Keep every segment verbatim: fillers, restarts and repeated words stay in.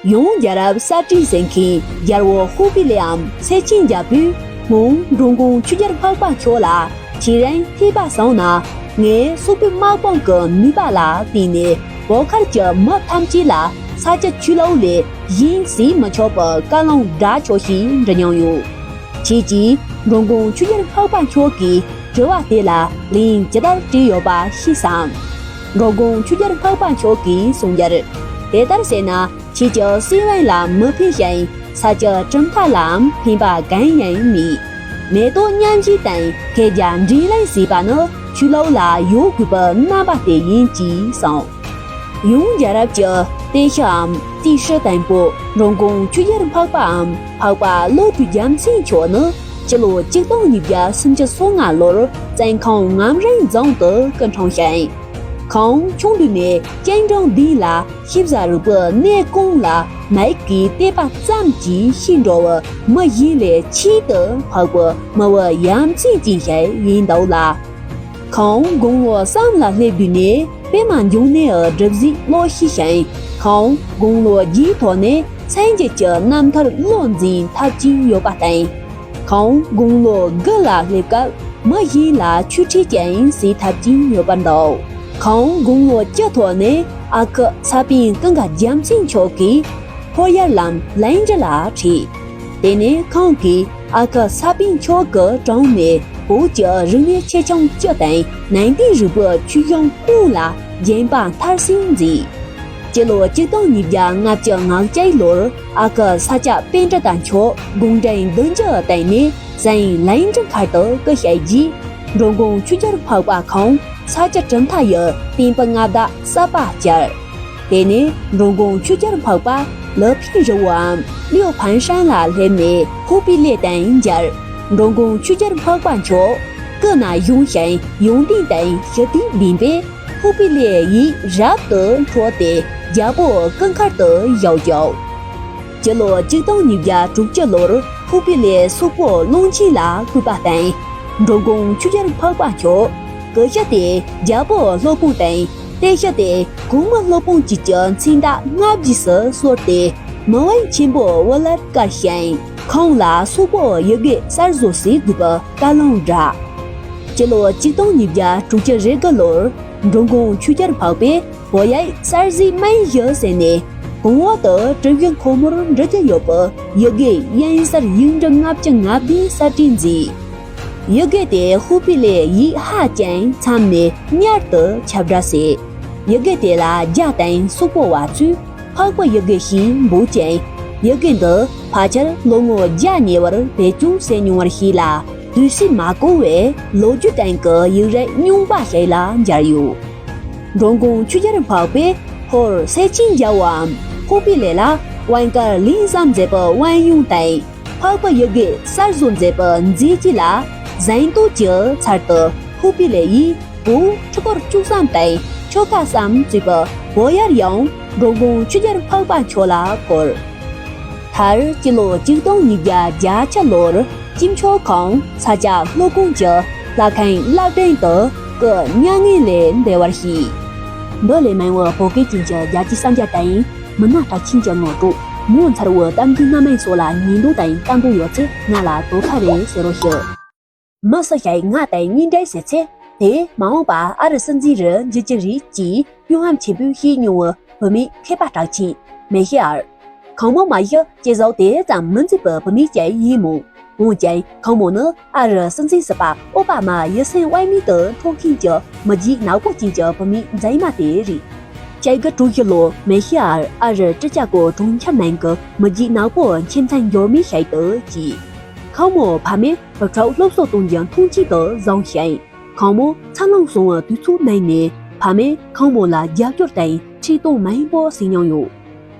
ཡང་རྒྱལ་རབས་གསར་བྲིས་ཟེར་མཁན་རྒྱལ་པོ་ཧུ་པི་ལེའམ་སེ་ཆེན་རྒྱལ་པོས་སྔོན་འགྲོ་མགོན་ཆོས་རྒྱལ་འཕགས་པ་མཆོག་ལ་ཁྱེད་རང་ཐོས་པ་སོང་ན་ངའི་སོག་པོའི་དམག་དཔུང་གི་ནུས་པ་ལ་བརྟེན་ནས་བོད་ཁུལ་གྱི་མི་ཐམས་ཅད་ལ་ས་སྐྱ་ཆོས་ལུགས་ལས་གཞན་བྱེད་མི་ཆོག་པའི་བཀའ་ལུང་བསྒྲགས་ཆོག་ཞེས་འདྲི་མྱོང་ཡོད། ཁྱེད་ཀྱིས་འགྲོ་མགོན་ཆོས་རྒྱལ་འཕགས་པ་མཆོག་གི་དྲི་བ་དེ་ལ་ལན་ཇི་ལྟར་སྤྲད་ཡོད་པ་ཤེས་སམ། འགྲོ་མགོན་ཆོས་རྒྱལ་འཕགས་པ་མཆོག་གིས་གསུངས་རྒྱུར། དེ་ལྟར་ཟེར་ན་ཁྱེད་ཀྱི་སྲིད་དབང་ལ་མི་ཕན་ཞིང་ས་སྐྱ་གྲུབ་མཐའ་ལའང་ཕན་པ་གང་ཡང་མེད། མེ་ཏོག་མཉམ་བཞད་དང་ཁེར་རྒྱ་འབྲིང་ལན་ཟེར་བ་ནི་ཆོས་ལུགས་ལ་ཡོད་དགོས་པའི་རྣམ་པ་དེ་ཡིན་ཅེས་གསུངས། ཡང་རྒྱལ་རབས་ཀྱི་ཏེ་ཤའམ་ཏི་ཧྲི་དང་པོ་འགྲོ་མགོན་ཆོས་རྒྱལ་འཕགས་པའམ་འཕགས་པ་བློ་གྲོས་རྒྱལ་མཚན་མཆོག་ནི་སྤྱི་ལོ་ཆིག་སྟོང་ཉིས་བརྒྱ་སུམ་ཅུ་སོ་ལྔ་ལོར་བཙོན་ཁང་ངམ་རིང་རྫོང་དུ་སྐུ་འཁྲུངས་ཤིང་། ཁོང་ཆུང་དུས་ནས་སྤྱན་དྲངས་ལྡན་ལ་ཤེས་བྱ་རིག་པའི་གནས་གང་ལ་མིག་གིས་བལྟས་པ་ཙམ་གྱིས་ཤེས་འགྲོ་བའི་མི་གཞན་ལས་ཆེས་དུ་འཕགས་པའི་མི་བུ་ཡ་མཚན་ཅན་ཞིག་ཡིན་འདུག་ལ། ཁོང་དགུང་ལོ་གསུམ་ལ་སླེབས་དུས་ནས་པད་མ་འབྱུང་གནས་ཀྱི་སྒྲུབ་གཞིའི་བློ་ཤེས་ཤིང་། ཁོང་དགུང་ལོ་བརྒྱའི་ཐོག་ནས་སངས་རྒྱས་ཀྱི་རྣམ་ཐར་བློ་འཛིན་ཐབས་ཀྱིས་ཡོད་པ་དང་། ཁོང་དགུང་ལོ་དགུ་ལ་སླེབས་སྐབས་མི་གཞན་ལ་ཆོས་ཁྲིད་ཀྱང་བྱེད་ཐབས་ཀྱིས་ཡོད་པར་འདུག་ཁོང་དགུང་ལོ་བཅུ་ཐོག་ནས་ཨ་ཁུ་ས་པཎ་ཀུན་དགའ་རྒྱལ་མཚན་མཆོག་གིས་ལྷོ་ཡར་ལམ་ལན་ཀྲི་ལ་ཁྲིད། དེ་ནས་ཁོང་གིས་ཨ་ཁུ་ས་པཎ་མཆོག་གི་དྲུང་ནས་བོད་ཀྱི་རིག་གནས་ཆེ་ཆུང་བཅུ་དང་ནན་ཏན་རིག་པའི་ཆོས་གཞུང་ཀུན་ལ་རྒྱན་པ་མཐར་ཕྱིན་མཛད། སྤྱི་ལོ་ཆིག་སྟོང་ཉིས་བརྒྱ་ལྔ་བཅུ་ང་བརྒྱད་ལོར་ཨ་ཁུ་ས་སྐྱ་པཎྜི་ཏ་མཆོག་དགུང་གྲངས་བདུན་ཅུ་བཏང་ནས་བཙན་ལན་ཀྲི་མཁར་དུ་སྐུ་གཤེགས་རྗེས། འགྲོ་མགོན་ཆོས་རྒྱལ་འཕགས་པ་ཁོང་ས་སྐྱ་གྲུབ་མཐའ་ཡི་བསྟན་པའི་མངའ་བདག་གསར་པ་བཅར། དེ་ནས་འགྲོ་མགོན་ཆོས་རྒྱལ་འཕགས་པ་ལི་ཕིང་རི་བོའམ་ལིའུ་ཕན་ཧྲན་ལ་སླེབས་ནས་ཧུ་པི་ལེ་དང་མཇལ། འགྲོ་མགོན་ཆོས་རྒྱལ་འཕགས་པ་མཆོག་སྐུ་ན་གཞོན་ཞིང་ཡོན་ཏན་དང་ཞི་བདེའི་བདེན་པས་ཧུ་པི་ལེ་ཡིད་རབ་ཏུ་འཕྲོག་སྟེ་རྒྱལ་པོའི་སྐུ་མཁར་དུ་བཞུགས་བྱུང་། སྤྱི་ལོ་ཆིག་སྟོང་ཉིས་བརྒྱ་དྲུག་ཅུ་ལོར་ཧུ་པི་ལེ་སོག་པོ་གླང་ཆེན་ལ་བསྐུས་པ་དང་། འགྲོ་མགོན་ཆོས་རྒྱལ་འཕགས་པ་མཆོག་སྐུ་ཞབས་དེ་རྒྱལ་པོའི་སློབ་དཔོན་དང་། ཏེ་ཞབས་དེ་གོང་མའི་སློབ་དཔོན་བཅས་ཀྱི་མཚན་རྟགས་སྔ་རྗེས་སུ་གསོལ་ཏེ་མི་དབང་ཆེན་པོའི་དབུ་བླར་བཀར་ཞིང་། ཁོང་ལ་སོག་པོའི་ཡི་གེ་གསར་བཟོ་བྱེད་དགོས་པའི་བཀའ་ལུང་བསྒྲགས། སྤྱི་ལོ་ཆིག་སྟོང་ཉིས་བརྒྱ་དྲུག་ཅུ་རེ་དགུ་ལོར་འགྲོ་མགོན་ཆོས་རྒྱལ་འཕགས་པས་བོད་ཡིག་གསར་བཟོའི་སྨན་གཞི་ཟེར་ནས་གོང་འོག་ཏུ་གྲུ་བཞི་མཁོ་མོར་འབྲི་རྒྱུ་ཡོད་པའི་ཡི་གེ་དབྱངས་གསལ་ཡིག་འབྲུ་ལྔ་བཅུ་ང་བདུན་གསར་བྲིས་མཛད། ཡི་གེ་དེ་ཧུ་པི་ལེ་ཡིག་ཧ་ཅང་འཚམ་ནས་མྱུར་དུ་ཁྱབ་བསྒྲགས་བྱས། ཡི་གེ་དེ་ལ་རྒྱ་དང་སོག་པོ་བ་ཚོས་འཕགས་པའི་ཡི་གེ་ཞེས་འབོད་ཅིང་། ཡི་གེ་འདི་ཕལ་ཆེར་ལོ་ངོ་བརྒྱ་ཉེ་བར་བེད་སྤྱོད་བྱས་མྱོང་བར་བཤད་ལ། དུས་ཚོད་མ་འགོར་བའི་ལོ་རྒྱུས་སྟེང་གི་ཡིག་རིགས་རྙིང་པ་ཞིག་ལ་གྱུར་ཡོད། འགྲོ་མགོན་ཆོས་རྒྱལ་འཕགས་པས་ཧོར་སེ་ཆེན་རྒྱལ་པོའམ་ཧུ་པི་ལེ་ལ་དབང་བཀའ་ལན་གསུམ་མཛད་པའི་དབང་ཡོན་དང་། འཕགས་པའི་ཡི་གེ་གསར་བཟོ་མཛད་པའི་མཛད་རྗེས་ལ་གཟེངས་བསྟོད་ཀྱི་ཚུལ་དུ་ཧུ་པི་ལེ་ཡིས་བོད་ཁྲི་སྐོར་བཅུ་གསུམ་དང་ཆོལ་ཁ་གསུམ་གཙོས་པའི་བོད་ཡུལ་ཡང་འགྲོ་མགོན་ཆོས་རྒྱལ་འཕགས་པ་མཆོག་ལ་བསྐུར། མཐར་སྤྱི་ལོ་ཆིག་སྟོང་ཉིས་བརྒྱ་བརྒྱད་ཅུ་ལོར་དཀྱིལ་ཆོག་ཁོང་ས་སྐྱ་ལྷོ་ཀོང་གི་ལྷ་ཁང་བླ་བྲང་དུ་སྐུ་མྱ་ངན་ལས་འདས་པར་བཤད། འདི་ལས་མང་བོ་བོད་སྐད་ཅན་གྱི་རྒྱལ་སྤྱིའི་གསར་འགྱུར་དང་། མི་སྣ་གྲགས་ཅན་གྱི་ངོ་སྤྲོད། ངོ་མཚར་བའི་གཏམ་རྒྱུད་སྣ་མིན་སོགས་ལ་ཉན་འདོད་དང་བསམ་འདོད་ཡོད་ཚེ་ང་ལ་དོ་ཁ་རེ་ཟེར་རོགས་ཞུ། མི་སུ་ཞིག་ང་དང་གཉེན་འབྲེལ་བྱེད་ཚེ། དེ་མ་འོངས་པ་ཨ་རི་སྲིད་འཛིན་རུ་འགྱུར་གྱི་རེད་ཅེས་སྨྱོ་ཧམ་ཆེན་པོས་བཤད་མྱོང་བའི་བུད་མེད་མཁས་པ་གྲགས་ཅན་མེ་ཤེ་ཨར། ཁོང་མོ་མ་གཞི་སྐྱེ་བཟོ་དེ་ཙམ་མི་མཛེས་པའི་བུད་མེད་ཅིག་ཡིན་མོད། འོན་ཀྱང་ཁོང་མོ་ནི་ཨ་རི་སྲིད་འཛིན་ཟུར་པ་ཨོ་པ་མ་ཡིད་སེམས་དབྱེར་མེད་དུ་འཕྲོག་མཁན་གྱི་མི་རྒྱུད་ནག་པོ་ཅན་གྱི་བུད་མེད་མཛེས་མ་དེ་རེད། བཅོ་ལྔ་ལོར་མེ་ཤེ་ཨར་ཨ་རི་ཀྲི་ཅ་གོ་གྲོང་ཁྱེར་ནང་གི་མི་རྒྱུད་ནག་པོའི་ཁྱིམ་ཚང་འབྱོར་མེད་ཞིག་ཏུ་སྐྱེས། ཁོང་མོའི་ཕ་མས་བུ་ཕྲུག་སློབ་གསོ་གཏོང་རྒྱུ་མཐོང་ཆེན་དུ་བཟུང་ཞིང་། ཁོང་མོ་འཚར་ལོངས་སོང་བའི་དུས་ཚོད་ནང་ནས་ཕ་མས་ཁོང་མོ་ལ་རྒྱབ་སྐྱོར་དང་ཁྲིད་སྟོན་མང་པོ་བྱེད་མྱོང་ཡོད།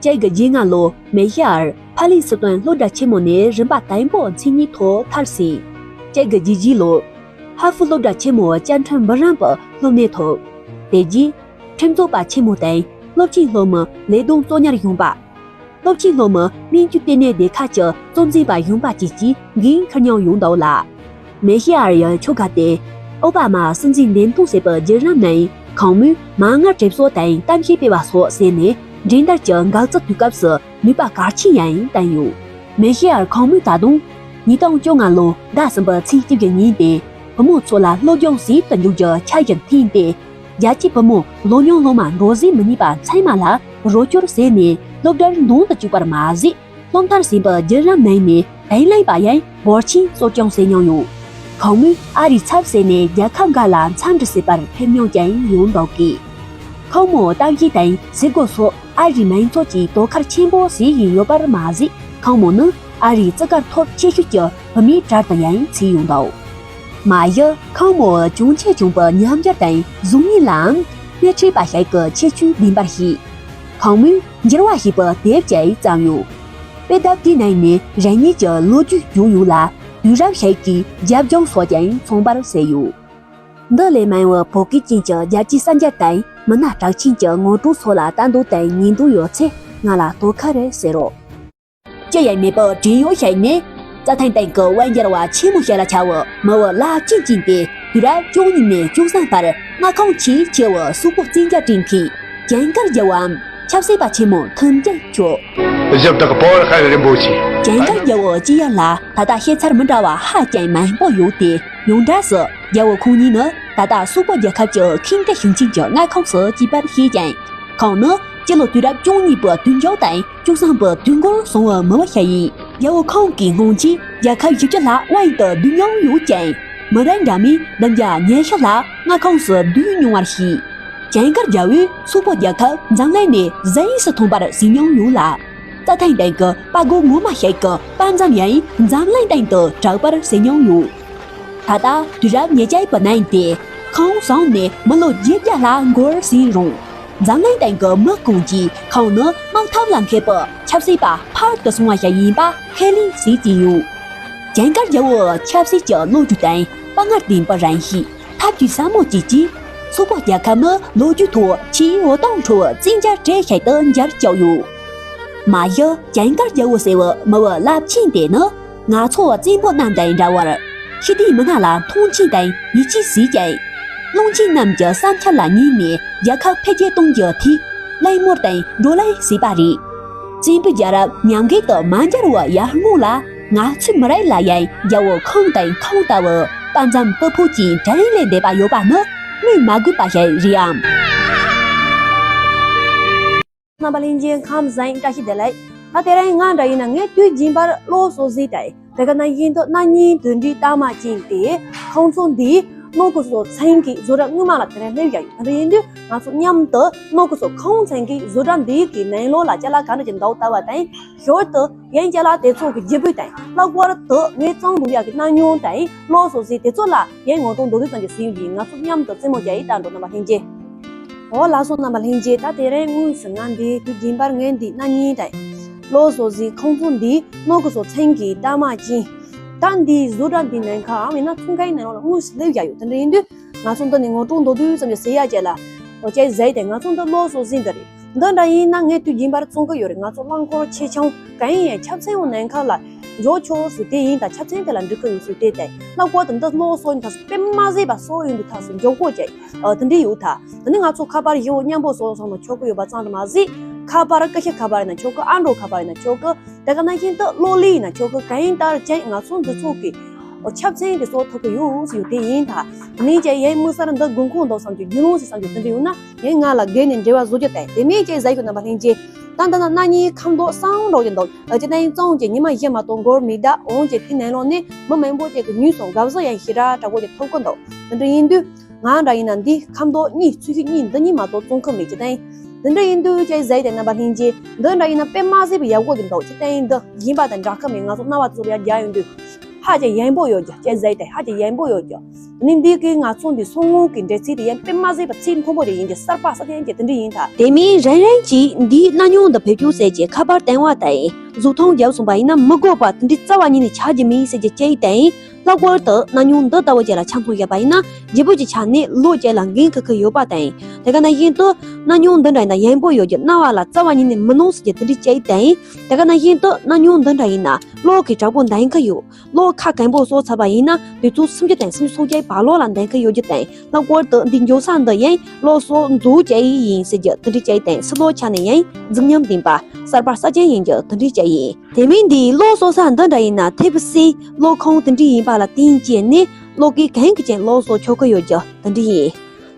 བཅོ་ལྔ་ལོར་མེ་ཤེ་ཨར་ཕ་ལེ་སི་ཐན་སློབ་གྲྭ་ཆེན་མོ་ནས་རིམ་པ་དང་པོ་མཚན་ཉིད་ཐོག་མཐར་ཕྱིན། བཅོ་བཞི་ལོར་ཧ་ཧྥུ་སློབ་གྲྭ་ཆེན་མོའི་བཅའ་ཁྲིམས་འབུམ་རམས་པའི་སློབ་གནས་ཐོབ། དེ་རྗེས་ཁྲིམས་རྩོད་པ་ཆེན་མོ་དང་སློབ་ཆེན་སློབ་མའི་ལས་དོན་གཙོ་གཉེར་གཞོན་པ། སློབ་ཆེན་སློབ་མའི་སྨན་བཅོས་ལྟེ་གནས་སྡེ་ཁག་གི་གཙོ་འཛིན་པ་གཞོན་པ་བཅས་ཀྱི་འགན་འཁུར་མྱོང་ཡོད་འདུག་ལ། མེ་ཤེ་ཨར་ཡི་ཁྱོ་ག་དེ་ཨོ་པ་མ་སྲིད་འཛིན་འདེམས་ཐོན་བྱས་པའི་བརྒྱུད་རིམ་ནང་ཁོང་མོས་མ་དངུལ་གྲབས་གསོག་དང་གཏམ་བཤད་སྤེལ་བ་སོགས་བྱས་ནས་ འགྲན་བསྡུར་གྱི་འགག་རྩའི་དུས་སྐབས་སུ་ནུས་པ་གལ་ཆེན་ཡང་བསྟན་ཡོད། མེ་ཤེ་ཡར་ཁང་མོས་ད་དུང་། ཉིས་སྟོང་བཅོ་ལྔ་ལོ་ཟླ་གསུམ་པའི་ཚེས་བཅུ་བཞི་ཉིན་ཏེ། བུ་མོ་ཚོ་ལ་སློབ་སྦྱོང་ཟབ་ཏུ་འཇུག་རྒྱུ་འཆར་གཞི་འཐེན་ཏེ། རྒྱལ་གཅེས་བུ་མོ་སློབ་མྱོང་སློབ་མ་འགྲོ་ཟིན་མི་ཉུང་བ་ཚང་མ་ལ་རོགས་སྐྱོར་བྱས་ནས་སློབ་གྲྭར་འདོན་དུ་བཅུག་པར་མ་ཟད། སློབ་མཐར་ཕྱིན་པའི་བརྒྱུད་རིམ་ནང་ནས་དོན་ལེན་པ་ཡང་འབོར་ཆེན་གསོ་སྐྱོང་བྱེད་མྱོང་ཡོད། ཁང་མོས་ཨ་རིའི་ཚབ་བྱས་ནས་རྒྱལ་ཁབ་འགའ་ལ་འཚམས་འདྲི་བྱེད་པར་ཕེབས་མྱོང་ཀྱང་ཡོད་འདུག་གི། ཁང་མོའི་གཏམ་བཤད་དང་བྱེད་སྒོ་སོགས་ཨ་རིའི་མང་ཚོགས་ཀྱིས་དོ་ཁུར་ཆེན་པོ་བྱེད་བཞིན་ཡོད་པར་མ་ཟད། ཁང་མོ་ནི་ཨ་རིའི་བརྩི་བཀུར་ཐོབ་ཆེ་ཤོས་ཀྱི་བུད་མེད་གྲལ་དུ་ཡང་ཚུད་ཡོད་འདུག། མ་གཞི་ཁང་མོའི་གྱོང་ཆེ་བྱུང་བའི་ཉམས་འགྱུར་དང་གཟུགས་བརྙན་ལའང་སྣེ་ཁྲིད་པ་ཞིག་གི་ཁྱད་ཆོས་ལྡན་པར་བཤད། ཁང་མོས་འགྱུར་བ་ཞེས་པའི་དེབ་ཅིག་བརྩམས་ཡོད། དཔེ་དེབ་དེའི་ནང་ནས་རང་ཉིད་ཀྱི་ལོ་རྒྱུས་བརྗོད་ཡོད་ལ། དུས་རབས་ཤིག་གི་རྒྱབ་ལྗོངས་སོགས་ཀྱང་མཚོན་པར་བྱས་ཡོད། འདི་ལས་མང་བའི་བོད་སྐད་ཅན་གྱི་རྒྱལ་སྤྱིའི་གསར་འགྱུར་དང་མི་སྣ་གྲགས་ཅན་གྱི་ངོ་སྤྲོད་སོགས་ལ་ལྟ་འདོད་དང་ཉན་འདོད་ཡོད་ཚེ་ང་ལ་དོ་ཁུར་རེ་བྱེད་རོགས། ཅི་ཡང་མེད་པའི་བྲན་གཡོག་ཞིག་ནི། རྩྭ་ཐང་སྟེང་གི་དབང་སྒྱུར་བ་ཆེན་མོ་ཞིག་ལ་བྱ་བའི་མི་བུ་རླབས་ཆེན་ཅན་དེ་དུས་རབས་བཅུ་གཉིས་ནས་བཅུ་གསུམ་བར་མངའ་ཁོངས་ཆེས་ཆེ་བའི་སོག་པོ་བཙན་རྒྱལ་བསྐྲུན་མཁན་ཇིང་གར་རྒྱལ་བོའམ་ཆབ་སྲིད་པ་ཆེན་མོ་ཐུན་ཏྲེན་མཆོག། ཞབས་བཏགས་པོ་ཧ་རིན་པོ་ཆེ། ཇིང་གར་རྒྱལ་བོའི་སྐྱེས་ཡུལ་ལ་ད་ལྟ་བཤད་ཚུལ་མི་འདྲ་བ་ཧ་ཅང་མང་པོ་ཡོད་དེ། ཡོངས་གྲགས་སུ་རྒྱལ་བོ་ཁོང་ཉིད་ནི་ད་ལྟ་སོག་པོ་རྒྱལ་ཁབ་ཀྱི་ཁེངས་དྲེགས་ཤུགས་ཆེན་གྱི་མངའ་ཁོངས་སུ་སྐྱེས་པར་བཤད་ཀྱང་། ཁོང་ནི་སྤྱི་ལོ་དུས་རབས་བཅུ་གཉིས་པའི་དུས་མཇུག་དང་བཅུ་གསུམ་པའི་དུས་འགོར་བྱུང་བའི་མི་བུ་ཞིག་ཡིན། རྒྱལ་བོ་ཁོང་གི་སྔོན་ཆད་རྒྱལ་ཁབ་བཞི་བཅུ་ལྷག་དབང་དུ་བསྡུས་མྱོང་ཡོད་ཀྱང་། མི་རབས་འདྲ་མིན་བདུན་བརྒྱ་ཉི་ཤུ་ལྷག་མངའ་ཁོངས་སུ་བསྡུས་མྱོང་བར་བཤད། ཇིང་གར་རྒྱལ་བོས་སོག་པོ་རྒྱལ་ཁབ་འཛམ་གླིང་ནས་གཟེངས་སུ་ཐོན་པར་བྱེད་མྱོང་ཡོད་ལ། རྩྭ་ཐང་སྟེང་གི་དཔའ་རྒོད་ངོ་མ་ཞིག་གི་དཔའ་མཛངས་ཡང་འཛམ་གླིང་སྟེང་དུ་གྲགས་པར་བྱེད་མྱོང་ཡོད། ད་ལྟ་དུས་རབས་ཉེར་གཅིག་པའི་ནང་དེ་ཁོང་སོང་ནས་མི་ལོ་བརྒྱད་བརྒྱ་ལྷག་འགོར་ཟིན་རུང་། འཛམ་གླིང་སྟེང་གི་མི་ཀུན་གྱིས་ཁོང་ནི་དམག་འཐབ་ལ་མཁས་པའི་ཆབ་སྲིད་པ་ཕུལ་དུ་སོང་བ་ཞིག་ཡིན་པ་ཁས་ལེན་བྱེད་ཀྱི་ཡོད། ཇིང་གར་རྒྱལ་བོའི་ཆབ་སྲིད་ཀྱི་བློ་རྒྱུགས་དང་དཔའ་ངར་ལྡན་པའི་རང་གཤིས། ཐབས་ཇུས་ཟབ་མོ་བཅས་ཀྱིས་སོག་པོ་རྒྱལ་ཁབ་ནི་ལོ་རྒྱུས་ཐོག་ཆེས་འོད་སྟོང་འཕྲོ་བའི་བཙན་རྒྱལ་གྲས་ཤིག་ཏུ་འགྱུར་བཅུག་ཡོད། མ་གཞི་ཇིང་གར་རྒྱལ་བོ་ཟེར་བའི་མི་བུ་རླབས་ཆེན་དེ་ནི་ང་ཚོ་བཙན་པོ་རྣམས་དང་འདྲ་བར་ཤི་དེའི་མི་སྣ་ལ་མཐོང་ཆེན་དང་ཡིད་ཆེས་བྱེད་ཅིང་། སློབ་ཆེན་རྣམས་ཀྱི་བསམ་འཆར་ལ་ཉན་ནས་རྒྱལ་ཁབ་འཕེལ་རྒྱས་གཏོང་རྒྱུའི་ཐད་གླེང་མོལ་དང་བགྲོ་གླེང་བྱས་པ་རེད། བཙན་པོའི་རྒྱལ་རབས་ཉམས་རྒུད་དུ་མ་འགྱུར་བའི་ཡར་སྔོན་ལ་ང་ཚོའི་མི་རིགས་ལ་ཡང་རྒྱལ་བོ་ཁོང་དང་ཁོང་ལྟ་བུའི་དཔའ་མཛངས་སྟུག་པོ་ཅན་བྲན་ལས་འདས་པ་ཡོད་པ་ནི་སྨོས་མ་དགོས་པ་ཞིག་རེད་ཨང་། རྣམ་པ་ལྷན་རྒྱས་ཁམས་བཟང་བཀྲ་ཤིས་བདེ་ལེགས། ད་དེ་རིང་ང་འདྲ་ཡིན་ན་ངས་དུས་རྒྱུན་པར་བློ་གསོ་གཟིགས་ཏེ་དེ་ག་ནང་བཞིན་དུ་གནའ་རྙིང་དོན་འབྲི་རྟགས་མ་ཅན་དེ་ཁོང་ཚོ་འདིའི་ནོར་གོ་སོ་ཚན་གྱི་བཟོ་གྲྭ་སྔོན་མ་ལ་དེ་རིང་སླེབས་བཞག་ཡོད། དེ་འདྲ་ཡིན་དུས་ང་ཚོ་མཉམ་དུ་ནོར་གོ་སོ་ཁོང་ཚན་གྱི་བཟོ་གྲྭ་འདིའི་གི་ནང་ལོགས་ལ་ཅ་ལག་ག་འདྲ་ཅིག་འདུག་ལྟ་བ་དང་། ཞོར་དུ་ཡང་ཅ་ལག་དེ་ཚོ་གི་རྒྱུ་སྤུས་དང་ལྷག་པར་དུ་ངས་བཙོང་འདུག་ཡག་གི་གནའ་རྙིང་དང་བློ་གསོ་གཟིགས་དེ་ཚོ་ལ་ཡང་ངོ་སྤྲོད་མདོར་བསྡུས་ཙམ་ཅིག་ཟིན་ཡིན། ང་ཚོ་མཉམ་དུ་རྩེད་མོ་རྒྱག་ཡིན། ད་འགྲོ་རྣམ་པ་ལྷན་རྒྱས། འོ་ལགས་སོ་རྣམ་པ་ལྷན་རྒྱས། ད་དེ་རིང་དངོས་སུ་ང་འདི་དུས་རྒྱུན་པར་ངས་འདི་གནའ་རྙིང་དང་བློ་གསོ་གཟིགས་ཁོང་ཚོ་འདི་ནོར་གོ་སོ་ཚན་གྱི་རྟགས་མ་ཅན། ད་འདི་བཟོ་གྲྭ་འདི་ནང་ཁའམ་ཡིན་ན་ཚོང་ཁང་ནང་ལ་དངོས་སུ་སླེབས་བཞག་ཡོད། དེ་འདྲ་ཡིན་དུས་ང་ཚོ་འདི་ནས་ངོ་སྤྲོད་མདོར་བསྡུས་ཙམ་ཅིག་ཟེར་ཡག་ཅིག་ལ། འོ་ཅེ་ཟེར་ཏེ་ང་ཚོ་འདི་བློ་གསོ་གཟིགས་འདི་རེད། འདི་འདྲ་ཡིན་ན་ངས་དུས་རྒྱུན་པར་བཙོང་གི་ཡོད་རེད། ང་ཚོ་རླངས་འཁོར་ཆེ་ཆུང་གང་ཡིན་ཡང་ཆབ་སྲིད་འོག་ནང་ཁ་ལ་འཇོག་ཆོག་ཟེར་དེ་ཡིན། ད་ཆབ་སྲིད་དེ་ལ་འགྲིག་གི་ཡོད་ཟེར་དེ་དེ་ལྷག་པར་དུ་འདི་བློ་གསོ་ཡིན་ཐག་སུ་དཔེ་མ་ཟད་པ་གསོ་ཡོང་དུས་ཐག་སུ་འཇོག་གོ་ཅེ། ཨ་དེ་འདྲ་ཡོད་ད། དེ་ནི་ང་ཚོ་ཁ་པར་ཡིན་འོ་མཉམ་པོ་བཟོ་སོང་ན་ཆོག་གི་ཡོད་པ་ཙམ་དུ་མ་ཟད། ཁ་པར་ཀ་ཤ་ཁ་པར་ཡིན་ན་ཆོག་གི། ཨ་འགྲོ་ཁ་པར་ཡིན་ན་ཆོག་གི། དེ་ག་ནང་བཞིན་དུ་གློག་ཀླད་ཡིན་ན་ཆོག་གི། གང་ཡིན་ད་ཅེ་ང་ཚོ་འདི་ཚོ་གི་འོ་ཆབ་སྲིད་དེ་གསོ་ཐུབ་གི་ཡོད་ཟེར་ཡོད་དེ་ཡིན་ད། དེ་ནས་ཅེ་ཡིན་དམིགས་བསལ་འདི་དགོས་མཁོ་འདུག་བསམ་རྒྱུ་རྒྱུ་ནོར་ཟེར་བསམ་རྒྱུ་དེ་འདྲ་ཡོད་ན། ངས་ང་ལ་སྒེར་ནས་འབྲེལ་བ་བཟོ་རྒྱུ་དང་དེ་མིན་ཅེས་ཟེར་རྒྱུ་རྣམ་པ་ལྷན་རྒྱས། ད་ལྟ་ན་གནའ་རྙིང་ཁམས་ཐོག་སང་འགྲོ་གི་འདུག་ཨ་ཅེ་ད་ཡིན་ཙང་ཅེ་ཉི་མ་བཞི་མ་གཏོགས་འགོར་མི་གདའ་འོང་ཅེ་དེ་ནང་ལོགས་ནས་མི་མང་པོ་ཅིག་གིས་ཉོས་སོང་། དགའ་བསུ་ཡང་ཞེ་དྲག་དྲག་པོ་ཅིག་ཐོབ་གི་འདུག་དེ་འདྲ་ཡིན་དུས་ང་འདྲ་ཡིན་ན་འདི་ཁམས་ཐོག་གཉིས་ཚུལ་ཤིང་གཉིས་འདི་གཉིས་མ་གཏོགས་བཙོང་གི་མེད་ཅེ་ད་ཡིན། དེ་འདྲ་ཡིན་དུས་ཅེ་ཟེར་ཏེ་རྣམ་པ་ལྷན་རྒྱས་འདི་འདྲ་ཡིན་ན་དཔེ་མ་སྲིད་པའི་ཡག་པོ་ཅིག་འདུག་ཅེ་ད་ཡིན་འདི་རྒྱན་པ་དང་འདྲ་ཁ་མེད། ང་ཚོ་རྣ་བ་ཚོ་ཡར་རྒྱག་ཡོང་དུས། ཧ་ཅང་ཡན་པོ་ཡོད་ཀྱང་ཅེ་ཟེར་ཏེ་ཧ་ཅང་ཡན་པོ་ཡོད་ཀྱང་། དེ་ནི་འདི་གི་ང་ཚོ་འདི་སོང་ངོ་གི་འདྲ་ཚིག་དེ་ཡན་དཔེ་མ་ཟད་པ་ཚིག་མཐོན་པོ་དེ་ཡིན་གྱི་གསར་པ་གསར་རྐྱང་གྱི་དེ་འདྲ་ཡིན་ད། དེ་མིན་རང་རང་གྱིས་འདིའི་གནའ་རྙིང་དུ་བེད་སྤྱོད་བྱེད་ཀྱི་ཁ་པར་བཏང་བ་དང་ གཟུགས་མཐོང་བརྒྱབ་སོང་པ་ཡིན་ན་མི་དགོས་པ་དེ་འདྲའི་རྩ་བ་ཉིད་ནས་ཆགས་རྒྱུ་མེད་ཟེར་རྒྱུ་བཅས་དང་། ལྷག་པར་དུ་གནའ་རྙིང་འདི་ལྟ་བུ་ཅིག་ལ་ཆ་མཚོན་བཞག་པ་ཡིན་ན་རྒྱལ་པོ་ཅིག་ཆགས་ནས་ལོ་བརྒྱད་ལ་འགན་འཁུར་གི་ཡོད་པ་དང་། དེ་ག་ནང་བཞིན་དུ་གནའ་རྙིང་འདི་འདྲ་ཡིན་ན་ཡན་པོ་ཡོད་རྒྱུ་རྣ་བ་ལ་རྩ་བ་ཉིད་ནས་མི་གནོད་ཟེར་རྒྱུ་དེ་འདྲའི་བཅས་དང་། དེ་ག་ནང་བཞིན་དུ་གནའ་རྙིང་འདི་འདྲ་ཡིན་ན་གློག་གི་བྲག་ཕུག་འདེགས་ཁུལ་ཡོད། གློག་ཁ་གང་པོ་གསོ་ཚར་བ་ཡིན་ན་དུས་ཚོད་སུམ་ཅུ་དང་སུམ་ཅུ་སོ་བརྒྱད་བར་ལོགས་ལ་འདེགས་ཁུལ་ཡོད་རྒྱུ་དང་། ལྷག་པར་དུ་འདི་འགྱོ་ས་འདི་ཡང་གློག་གསོག་འཛུགས་བྱས་ཡིན་ཟེར་རྒྱུ་དེ་འདྲ་བཅས་དང་། ཕྱི་ལོགས་ཆ་ནས་ཡང་རྫིག་ཉམས་ལྡན་པ་གསར་པ་གསར་རྐྱང་ཡིན་རྒྱུ་དེ་འདྲ་བཅས་ཡིན། དེ་མིན་འདིའི་གློག་གསོག་ས་འདི་འདྲ་ཡིན་ན་ཐེབས་སའི་གློག་ཁང་དེ་འདྲ་ཡིན་པ་ལ་བརྟེན་བྱས་ནས་གློག་གི་གང་གི་ཅན་གློག་གསོག་ཆོག་གི་ཡོད་རྒྱུ་དེ་འདྲ་ཡིན།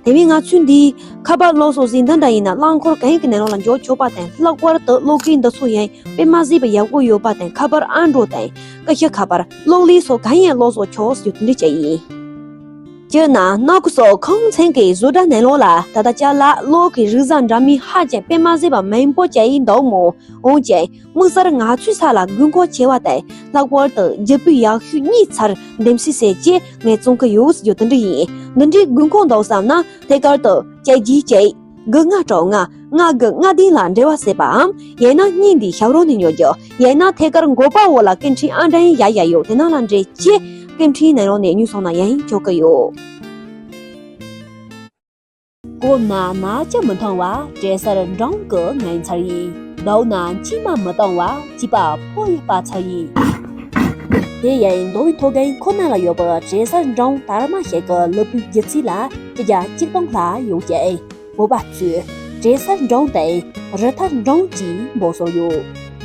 དེ་མིན་ང་ཚོས་འདིའི་ཁ་པར་གློག་གསོག་ཟིན་འདི་འདྲ་ཡིན་ན་རླངས་འཁོར་གང་གི་ནང་ལོགས་ལ་འཇོག་ཆོག་པ་དང་། ལྷག་པར་དུ་གློག་གི་འདི་ཚོ་ཡང་དཔེ་མ་ཟད་པའི་ཡག་པོ་ཡོད་པ་དང་། ཁ་པར་ཨན་ཌོ་དང་ཀུ་ཤུ་ཁ་པར་གློག་ཀླད་སོགས་གང་ཡང་གློག་གསོག་ཆོག་ཟེར་རྒྱུ་དེ་འདྲ་བཅས་ཡིན། སྤྱིར་ན་གནའ་སྐོར་སོགས་ཁང་ཚན་གྱི་བཟོ་གྲྭ་ནང་ལོགས་ལ་ད་ལྟ་ཅག་ལ་གློག་གི་རིགས་བཟང་འདྲ་མིན་ཧ་ཅང་དཔེ་མ་ཟད་པ་མང་པོ་ཅིག་ཡིན་འདུག་མོད། འོན་ཀྱང་དམིགས་བསལ་ང་ཚོའི་ས་ལ་དགོས་མཁོ་ཆེ་བ་དང་། ལྷག་པར་དུ་རྒྱུ་སྤུས་ཡག་ཤོས་གཉིས་ཚར་འདེམས་གསེས་བྱས་རྗེས་ངས་བཙོང་གི་ཡོད་ཟེར་རྒྱུ་དེ་འདྲ་ཡིན། འདི་འདྲའི་དགོས་མཁོ་འདུག་བསམ་ན་ཐད་ཀར་དུ་བཅར་རྒྱུ་བྱེད། དགུ་ལྔ་དྲུག་ལྔ་ལྔ་དགུ་ལྔ་བདུན་ལ་འབྲེལ་བ་བྱེད་པའམ། ཡང་ན་བརྙན་འདིའི་ཞབས་བྲོ་ནས་ཉོ་རྒྱུ། ཡང་ན་ཐད་ཀར་འགོ་པ་འོག་ལ་སྐད་འཕྲིན་ཨང་གྲངས་བཞག་བཞག་ཡོད། དེ་ནང་ལ་འབྲེལ་བྱས་སྐད་འཕྲིན་ནང་ལོགས་ནས་ཉོས་སོང་ན་ཡང་ཆོག་གི་ཡོད། གོམ་ན་ན་ཆུ་མི་འཐུང་བ་བྲེ་སེར་འབྲོང་གི་ངན་ཚར་ཡིན། ལྡོག་ན་མཆིལ་མ་མི་གཏོང་བ་བྱིས་པ་ཕོ་ཡི་དཔའ་ཚར་ཡིན། དེ་ཡང་མདོ་དབུས་མཐོ་སྒང་ཁོ་ན་ལ་ཡོད་པའི་བྲེ་སེར་འབྲོང་དར་མ་ཞིག་གི་ལུས་པོའི་ལྗིད་ཚད་ལ་བཅུ་བརྒྱ་གཅིག་སྟོང་ལྷག་ཡོད་ཅིང་། བོད་པ་ཚོས་བྲེ་སེར་འབྲོང་དེ་རི་ཐར་འབྲོང་ཅེས་འབོད་སྲོལ་ཡོད།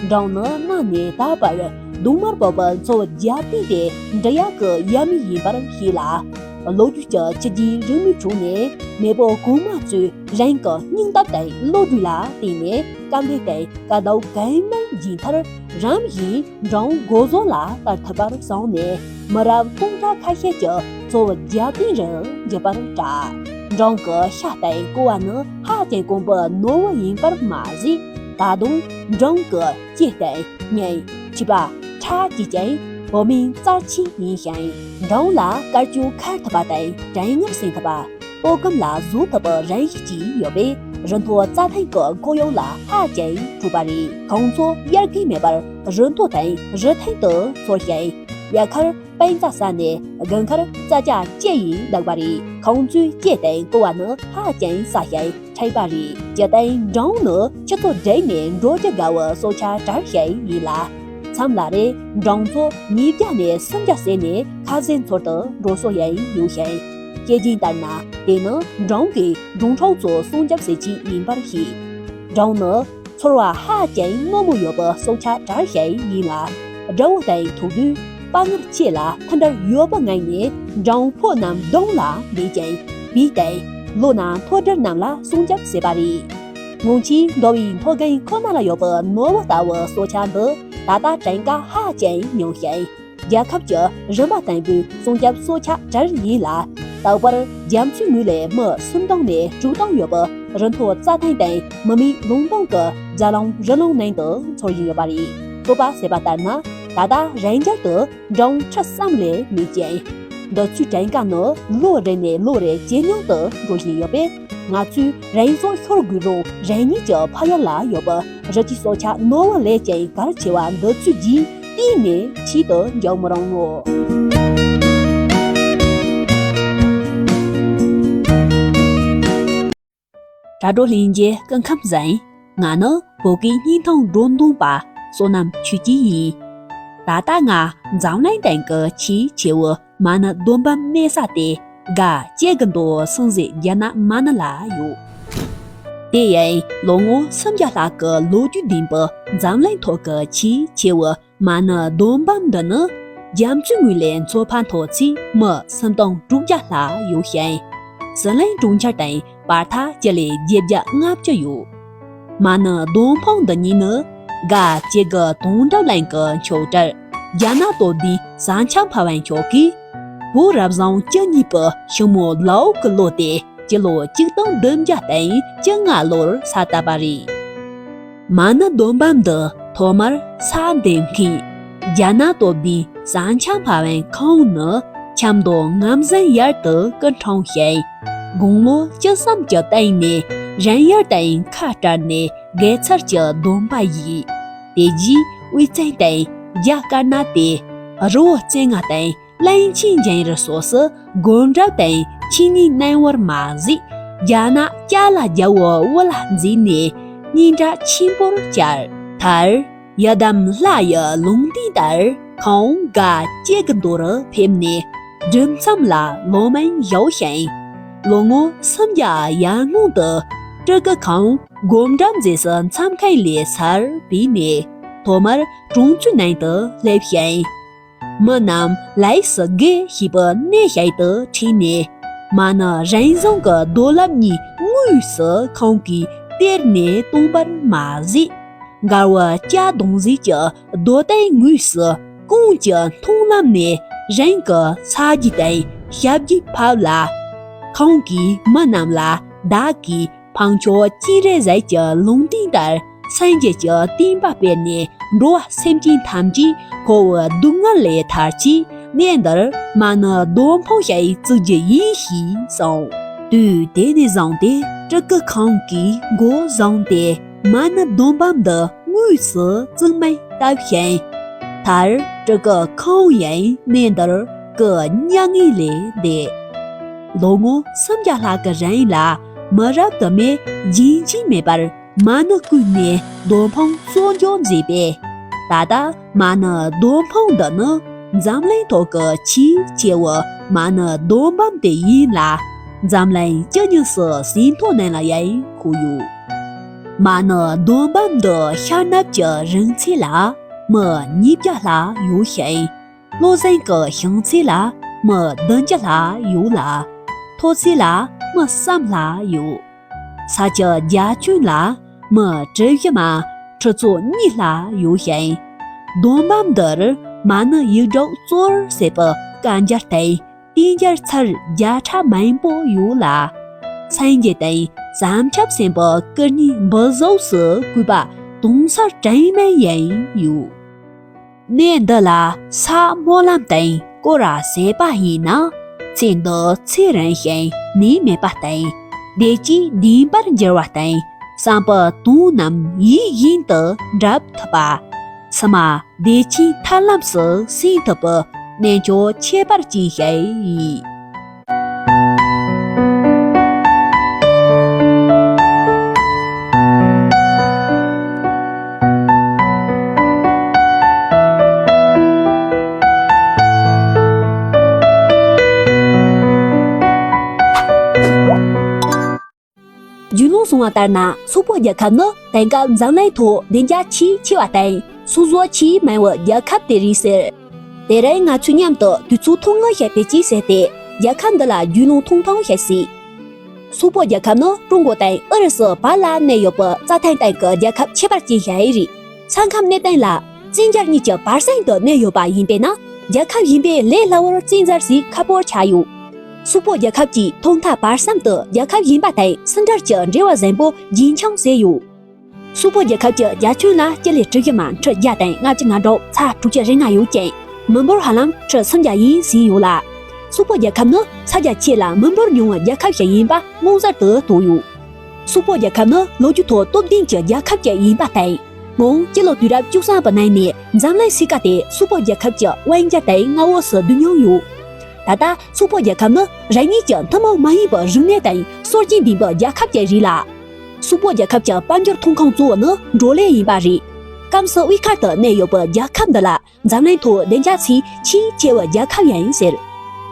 འབྲོང་ནི་གནའ་ནས་ད་བར་གདོང་དམར་པོ་པའི་མཚོ་བོད་རྒྱལ་བསྟན་དེ་འབྲི་གཡག་གི་ཡབ་མེས་ཡིན་པར་བཤད་ལ། ལོ་རྒྱུས་ཀྱི་ཆུ་རྒྱུན་རིང་མོའི་ཁྲོད་ནས་མེས་པོ་གོང་མ་ཚོས་རང་གི་སྙིང་སྟོབས་དང་བློ་གྲོས་ལ་བརྟེན་ནས་དཀའ་ལས་དང་དཀའ་སྡུག་གང་མང་བརྒྱུད་མཐར་རིམ་བཞིན་འབྲོང་གོ་ཟོ་ལ་དར་ཐུབ་པར་སོང་ནས་མི་རབས་སྟོང་ཕྲག་ཁ་ཤས་ཀྱི་གཙོ་བོ་རྒྱལ་བསྟན་རུ་འགྱུར་བར་གྲགས། འབྲོང་གི་ཤ་དང་ཀོ་བ་ནི་ཧ་ཅང་དཀོན་པོ་ནོར་བུ་ཡིན་པར་མ་ཟད། ད་དུང་འབྲོང་གི་ལྕེ་དང་སྙིང་། མཆིལ་པ། ཁྲག་བཅས་ཀྱང་བོད་མིའི་རྩ་ཆེན་ཡིན་ཞིང་། འབྲོང་ལ་དཀར་ཆུ་འཁར་ཐུབ་པ་དང་གྲང་ངར་སྲུང་ཐུབ་པ། ལྟོགས་སྐོམ་ལ་བཟོད་ཐུབ་པའི་རང་བཞིན་གྱིས་ཡོད་པས་རི་མཐོ་རྩྭ་ཐང་གི་ཁོར་ཡུག་ལ་ཧ་ཅང་འཕྲོད་པ་རེད། ཁོང་ཚོ་དབྱར་ཁའི་མེ་འབར་རི་མཐོ་དང་རི་ཐང་དུ་འཚོ་ཞིང་། དབྱར་ཁར་སྤང་རྩྭ་ཟ་ནས་དགུན་ཁར་རྩྭ་ལྕགས་སྐྱེ་ཡི་འདུག་པ་རེད། ཁོང་ཚོའི་ལྕེ་དང་ཀོ་བ་ནི་ཧ་ཅང་སྲ་ཞིང་མཁྲེགས་པ་རེད། སྤྱིར་བཏང་འབྲོང་ནི་ཁྱུ་ཚོགས་བསྒྲིགས་ནས་འགྲོ་རྒྱུ་དགའ་བའི་སྲོག་ཆགས་གྲས་ཤིག་ཡིན་ལ། མཚམས་ལ་རེ་འབྲོང་ཚོ་ཉིས་བརྒྱ་ནས་སུམ་བརྒྱ་བསྲེས་ནས་ཁ་ཟས་འཚོལ་དུ་འགྲོ་སྲོལ་ཡང་ཡོད་ཞིང་། བཤད་རྒྱུན་ལྟར་ན་དེ་ནི་འབྲོང་གིས་འབྲོང་ཕྲུག་ཚོ་སྲུང་སྐྱོབ་བྱེད་ཆེད་ཡིན་པར་བཤད། འབྲོང་ནི་ཚོར་བ་ཧ་ཅང་རྣོ་མོ་ཡོད་པའི་སྲོག་ཆགས་གྲས་ཤིག་ཡིན་ལ། དགྲ་བོ་དང་ཐུག་དུས་དཔའ་ངར་ཆེ་ལ་མཐུན་སྒྲིལ་ཡོད་པའི་ངང་ནས་འབྲོང་ཕོ་རྣམས་གདོང་ལ་འབེབས་ཀྱང་བུ་དང་ལོ་ན་མཐོ་དྲགས་རྣམས་ལ་སྲུང་སྐྱོབ་བྱེད་པ་རེད། སྔོན་ཆད་མདོ་དབུས་མཐོ་སྒང་ཁོ་ན་ལ་ཡོད་པའི་ནོར་བུ་ལྟ་བུའི་སྲོག་ཆགས་འདི་ད་ལྟ་གྲངས་ཀ་ཧ་ཅང་ཉུང་ཞིང་། རྒྱལ་ཁབ་ཀྱི་རིམ་པ་དང་པོའི་སྲུང་སྐྱོབ་སྲོག་ཆགས་གྲས་ཡིན་ལ། ད་བར་རྒྱ་མཚོའི་ངོས་ལས་མི་སུམ་སྟོང་ནས་དྲུག་སྟོང་ཡོད་པའི་རི་མཐོ་རྩྭ་ཐང་དང་མི་མེད་ལུང་སྟོང་གི་རྒྱ་ལུང་རི་ལུང་ནང་དུ་འཚོ་བཞིན་ཡོད་པ་རེད། ཚོད་དཔག་བྱས་པ་ལྟར་ན་ད་ལྟ་རང་རྒྱལ་དུ་འབྲོང་ཁྲི་གསུམ་ལས་མེད་ཅིང་། འདི་ཚོའི་གྲངས་ཀ་ནི་ལོ་རེ་ནས་ལོ་རེ་ཇེ་ཉུང་དུ་འགྲོ་བཞིན་ཡོད་པས། ང་ཚོས་རང་སྲོག་ཤོར་དགོས་རུང་རང་ཉིད་ཀྱི་ཕ་ཡུལ་ལ་ཡོད་པའི་རི་སྐྱེས་སྲོག་ཆགས་ནོར་བུ་ལས་ཀྱང་གལ་ཆེ་བ་འདི་ཚོའི་རྗེས་གཏན་ནས་ཕྱིས་སུ་འཇུག་མི་རུང་ངོ་། དྲ་གྲོགས་ལྷན་རྒྱས་སྐུ་ཁམས་བཟང་། ང་ནི་བོད་སྐད་བརྙན་ཐུང་སྒྲོ་འདོགས་པ་བསོད་ནམས་ཆོས་སྐྱིད་ཡིན། ད་ལྟ་ང་འཛམ་གླིང་སྟེང་གི་ཆེས་ཆེ་བའི་མ་ཎི་སྡོམ་པ་སྨྲས་ས་དེ་དགའ་སྐྱིད་ཀྱི་མདོ་སྲིང་བཞི་རྒྱ་ནག་མ་ཎི་ལ་ཡོད། དེ་ཡང་ལོ་ངོ་སུམ་བརྒྱ་ལྷག་གི་ལོ་རྒྱུས་ལྡན་པའི་འཛམ་གླིང་ཐོག་གི་ཆེས་ཆེ་བའི་མ་ཎི་སྡོམ་པ་འདི་ནི་རྒྱ་མཚོའི་ངོས་ལས་མཚོ་ཕར་འཐོར་ཚེ་མི་སུམ་སྟོང་དྲུག་བརྒྱ་ལྷག་ཡོད་ཞིང་། ཟི་ལིང་གྲོང་ཁྱེར་དང་བར་ཐག་སྤྱི་ལེ་བརྒྱད་བརྒྱ་ལྔ་བཅུ་ཡོད། མ་ཎི་སྡོམ་པ་འདི་ཉིད་ནི་དགའ་སྐྱིད་ཀྱི་དོན་གྲུབ་གླིང་གི་མཆོག་སྤྲུལ་རྒྱ་ནག་སྟོད་ལྡན་ཟམ་ཆེན་ཕ་བན་མཆོག་གིས་བོད་རབ་བྱུང་བཅུ་གཉིས་པའི་ཕྱི་མོ་ལའོ་གི་ལོ་སྟེ་སྤྱི་ལོ་གཅིག་སྟོང་བདུན་བརྒྱ་དང་བཅོ་ལྔ་ལོར་ས་བཏབ་པ་རེད། མ་ཎི་སྡོམ་པ་འདི་ཐོག་མར་ས་འདེབས་མཁན་རྒྱ་ནག་སྟོད་ལྡན་ཟམ་ཆེན་ཕ་བན་ཁོང་ནི་ཆབ་མདོ་རྔམ་བཟང་ཡུལ་དུ་སྐུ་འཁྲུངས་ཤིང་། དགུང་ལོ་བཅུ་གསུམ་གྱི་སྟེང་ནས་རང་ཡུལ་དུ་ཁ་བྲལ་ནས་དགེ་ཚུལ་གྱི་སྡོམ་པ་བཞེས། དེ་རྗེས་ དབུས་བཙན་དང་རྒྱ་དཀར་ནག་སྟེ། རི་བོ་རྩེ་ལྔ་དང་གླིང་ཆེན་འཇིང་རི་སོགས་སུ་སྒོམ་གྲབས་དང་ཆོས་ཉིད་གནང་བར་མ་ཟད། རྒྱ་ནག་ཅ་ལག་རྒྱལ་པོ་དབུ་ལ་འཛིན་ནས་སྙན་གྲགས་ཆེན་པོར་གྱུར། མཐར། ཡི་དམ་ལྷ་ཡི་ལུང་བསྟན་ལྟར་ཁོང་དགའ་སྐྱེ་དགུ་མདོ་རུ་ཕེབས་ནས་སྒྲུབ་མཚམས་ལ་ལོ་མང་བཞུགས་ཤིང་། ལོ་ངོ་སུམ་བརྒྱ་ཡར་སྔོན་དུ་སྤྲུལ་སྐུ་ཁོང་སྒོམ་གྲབས་མཛད་སའི་མཚམས་ཁང་ལས་སར་བུད་ནས་ཐོག་མར་གྲོང་ཚོའི་ནང་དུ་སླེབས་ཤིང་། མི་རྣམས་ལས་སུ་དགོས་ཞེས་པའི་གནས་ཤིག་ཏུ་ཁྲིད་ནས་མ་ཎི་རིམ་བྱོན་གྱི་རྡོར་ལམ་གཉིས་དངོས་སུ་ཁོང་གིས་གཏེར་ནས་བཏོན་པར་མ་ཟད། མགར་བ་སྐྱ་གདོང་གཟིགས་ཀྱི་རྡོར་གདན་དངོས་སུ་ཀོང་ཀྱི་མཐོང་ལམ་ནས་རང་གི་ཕྱག་རྒྱུད་དང་ཞབས་རྗེས་ཕབ་ལ། ཁོང་གིས་མི་རྣམས་ལ་བདག་གིས་འཕགས་མཆོག་སྤྱན་རས་གཟིགས་ཀྱི་ལུང་བསྟན་ལྟར་སངས་རྒྱས་ཀྱི་བསྟན་པ་སྤེལ་ནས་འགྲོ་བ་སེམས་ཅན་ཐམས་ཅད་འཁོར་བའི་སྡུག་བསྔལ་ལས་ཐར་ཆེད་གནས་འདིར་མ་ཎི་རྡོར་འཕང་ཞིག་བཙུགས་རྒྱུ་ཡིན་ཞེས་གསུངས། དུས་དེ་ནས་བཟུང་སྟེ་སྤྲུལ་སྐུ་ཁོང་གིས་འགོ་བཟུང་སྟེ་མ་ཎི་རྡོར་འཕང་འདི་དངོས་སུ་བཙུགས་མིན་བཏབ་ཤིང་། མཐར་སྤྲུལ་སྐུ་ཁོང་ཡང་གནས་འདིར་སྐུ་མྱ་ངན་ལས་འདས། ལོ་ངོ་སུམ་བརྒྱ་ལྷག་གི་རིང་ལ་མི་རབས་དུ་མས་རྒྱུན་ཆད་མེད་པར་མ་ཎི་བརྐོས་ནས་རྡོར་འཕང་གསོ་སྐྱོང་མཛད་པས། ད་ལྟ་མ་ཎི་རྡོར་འཕང་འདི་ནི་འཛམ་གླིང་ཐོག་གི་ཆེས་ཆེ་བའི་མ་ཎི་རྡོར་འཕང་དེ་ཡིན་ལ། འཛམ་གླིང་ཇི་སྙེད་སུ་ཟིན་ཐོ་ནང་ལ་ཡང་བཀོད་ཡོད། མ་ཎི་རྡོར་འཕང་འདི་ཤར་ནུབ་ཀྱི་རིང་ཚད་ལ་མི་ཉིས་བརྒྱ་ལྷག་ཡོད་ཤིང་། བློ་བཟང་གི་བྱང་ཚད་ལ་མི་བདུན་བརྒྱ་ལྷག་ཡོད་ལ། མཐོ་ཚད་ལ་མི་གསུམ་ལྷག་ཡོད། ས་ཆ་རྒྱ་ཁྱོན་ལ་མི་གྲུ་བཞི་མ་ཁྲི་ཚོ་གཉིས་ལྷག་ཡོད་ཤིང་། རྡོར་འཕང་འདིར་མ་ཎི་ཡིག་དྲུག་གཙོར་བྱས་པའི་བཀའ་འགྱུར་དང་བསྟན་འགྱུར་ཚར་བརྒྱ་ཕྲག་མང་པོ་ཡོད་ལ། སངས་རྒྱས་དང་བྱང་ཆུབ་སེམས་དཔའི་སྐུ་བརྙན་འབུལ་གཟུགས་སུ་བཀོད་པ་དུང་སོལ་གྲངས་མེད་ཡང་ཡོད། གནས་འདི་ལ་ས་སྨོན་ལམ་དང་སྐོར་ར་ཟེར་བ་ཡིན་ན། ཚེ་འདི་ཚེ་རིང་ཞིང་ནད་མེད་པ་དང་། བདེ་སྐྱིད་ལྡན་པར་འགྱུར་བ་དང་། བསམ་པའི་དོན་རྣམས་ཡིད་བཞིན་དུ་འགྲུབ་ཐུབ་པ། ཕྱི་མ་བདེ་ཆེན་ཐར་ལམ་སུ་སེམས་ཐུབ་པའི་གནས་མཆོག་ཁྱད་པར་ཅན་ཞིག་ཡིན། རྒྱུས་ལོན་སོང་བ་ལྟར་ན། སོག་པོ་རྒྱལ་ཁབ་ནི་དེང་སྐབས་འཛམ་གླིང་ཐོག་བདེ་འཇགས་ཆེས་ཆེ་བ་དང་སོག་བཟོ་ཆེས་མང་བའི་རྒྱལ་ཁབ་དེ་རེད་ཟེར། དེ་རིང་ང་ཚོས་མཉམ་དུ་དུས་ཚོད་ཐུང་ངུ་ཞིག་བེད་སྤྱོད་བྱས་ཏེ་རྒྱལ་ཁབ་འདི་ལ་རྒྱུས་ལོན་ཐུང་ཐུང་ཞིག་བྱེད། སོག་པོ་རྒྱལ་ཁབ་ནི་ཀྲུང་གོ་དང་ཨུ་རུ་སུ་བར་ལ་གནས་ཡོད་པའི་རྩྭ་ཐང་སྟེང་གི་རྒྱལ་ཁབ་ཁྱད་པར་ཅན་ཞིག་རེད། ས་ཁམས་གནས་སྟངས་ལ་བཙན་རྒྱལ་གཉིས་ཀྱི་བར་གསེང་དུ་གནས་ཡོད་པ་ཡིན་པས་ན། རྒྱལ་ཁབ་གཞན་པས་ལས་སླ་བོར་བཙན་འཛུལ་བྱེད་ཁག་པོ་ཆགས་ཡོད། སོག་པོ་རྒྱལ་ཁབ་ཀྱིས་ཐོག་མཐའ་བར་གསུམ་དུ་རྒྱལ་ཁབ་གཞན་པ་དང་ཟུང་འབྲེལ་གྱི་འབྲེལ་བ་བཟང་པོ་རྒྱུན་འཁྱོངས་བྱས་ཡོད། སོག་པོ་རྒྱལ་ཁབ་ཀྱི་རྒྱ་ཁྱོན་ལ་སྤྱི་ལེ་གྲུ་བཞི་མ་ཁྲི་བརྒྱ་དང་ལྔ་བཅུ་ང་དྲུག་ཚ་དྲུག་ཅུ་རེ་ལྔ་ཡོད་ཅིང་། མི་འབོར་ཧ་ལམ་ཁྲི་སུམ་བརྒྱ་ཡན་ཟིན་ཡོད་ལ། སོག་པོ་རྒྱལ་ཁབ་ནི་ས་རྒྱ་ཆེ་ལ་མི་འབོར་ཉུང་བའི་རྒྱལ་ཁབ་ཞིག་ཡིན་པ་མངོན་གསལ་དུ་རྟོགས་ཡོད། སོག་པོ་རྒྱལ་ཁབ་ནི་ལོ་རྒྱུས་ཐོག་སྟོབས་ལྡན་གྱི་རྒྱལ་ཁབ་ཅིག་ཡིན་པ་དང་། སྔོན་སྤྱི་ལོ་དུས་རབས་བཅུ་གསུམ་པའི་ནང་ནས་འཛམ་གླིང་སའི་ཁ་དེ་སོག་པོ་རྒྱལ་ཁབ་ཀྱི་དབང་སྒྱུར་དང་མངའ་འོག་སུ་བསྡུ་མྱོང་ཡོད། ད་ལྟ་སོག་པོ་རྒྱལ་ཁབ་ནི་རང་ཉིད་ཀྱི་ཐུན་མོང་མ་ཡིན་པའི་རིག་གནས་དང་སྲོལ་རྒྱུན་ལྡན་པའི་རྒྱལ་ཁབ་ཅིག་རེད་ལ། སོག་པོ་རྒྱལ་ཁབ་ཀྱི་དཔལ་འབྱོར་ཐོན་ཁུངས་གཙོ་བོ་ནི་འབྲོག་ལས་ཡིན་པ་རེད། སྐམ་སའི་དབུས་ཁུལ་དུ་གནས་ཡོད་པའི་རྒྱལ་ཁབ་འདི་ལ་འཛམ་གླིང་ཐོག་བདེ་འཇགས་ཆེས་ཆེས་ཆེ་བའི་རྒྱལ་ཁབ་ཡིན་ཟེར།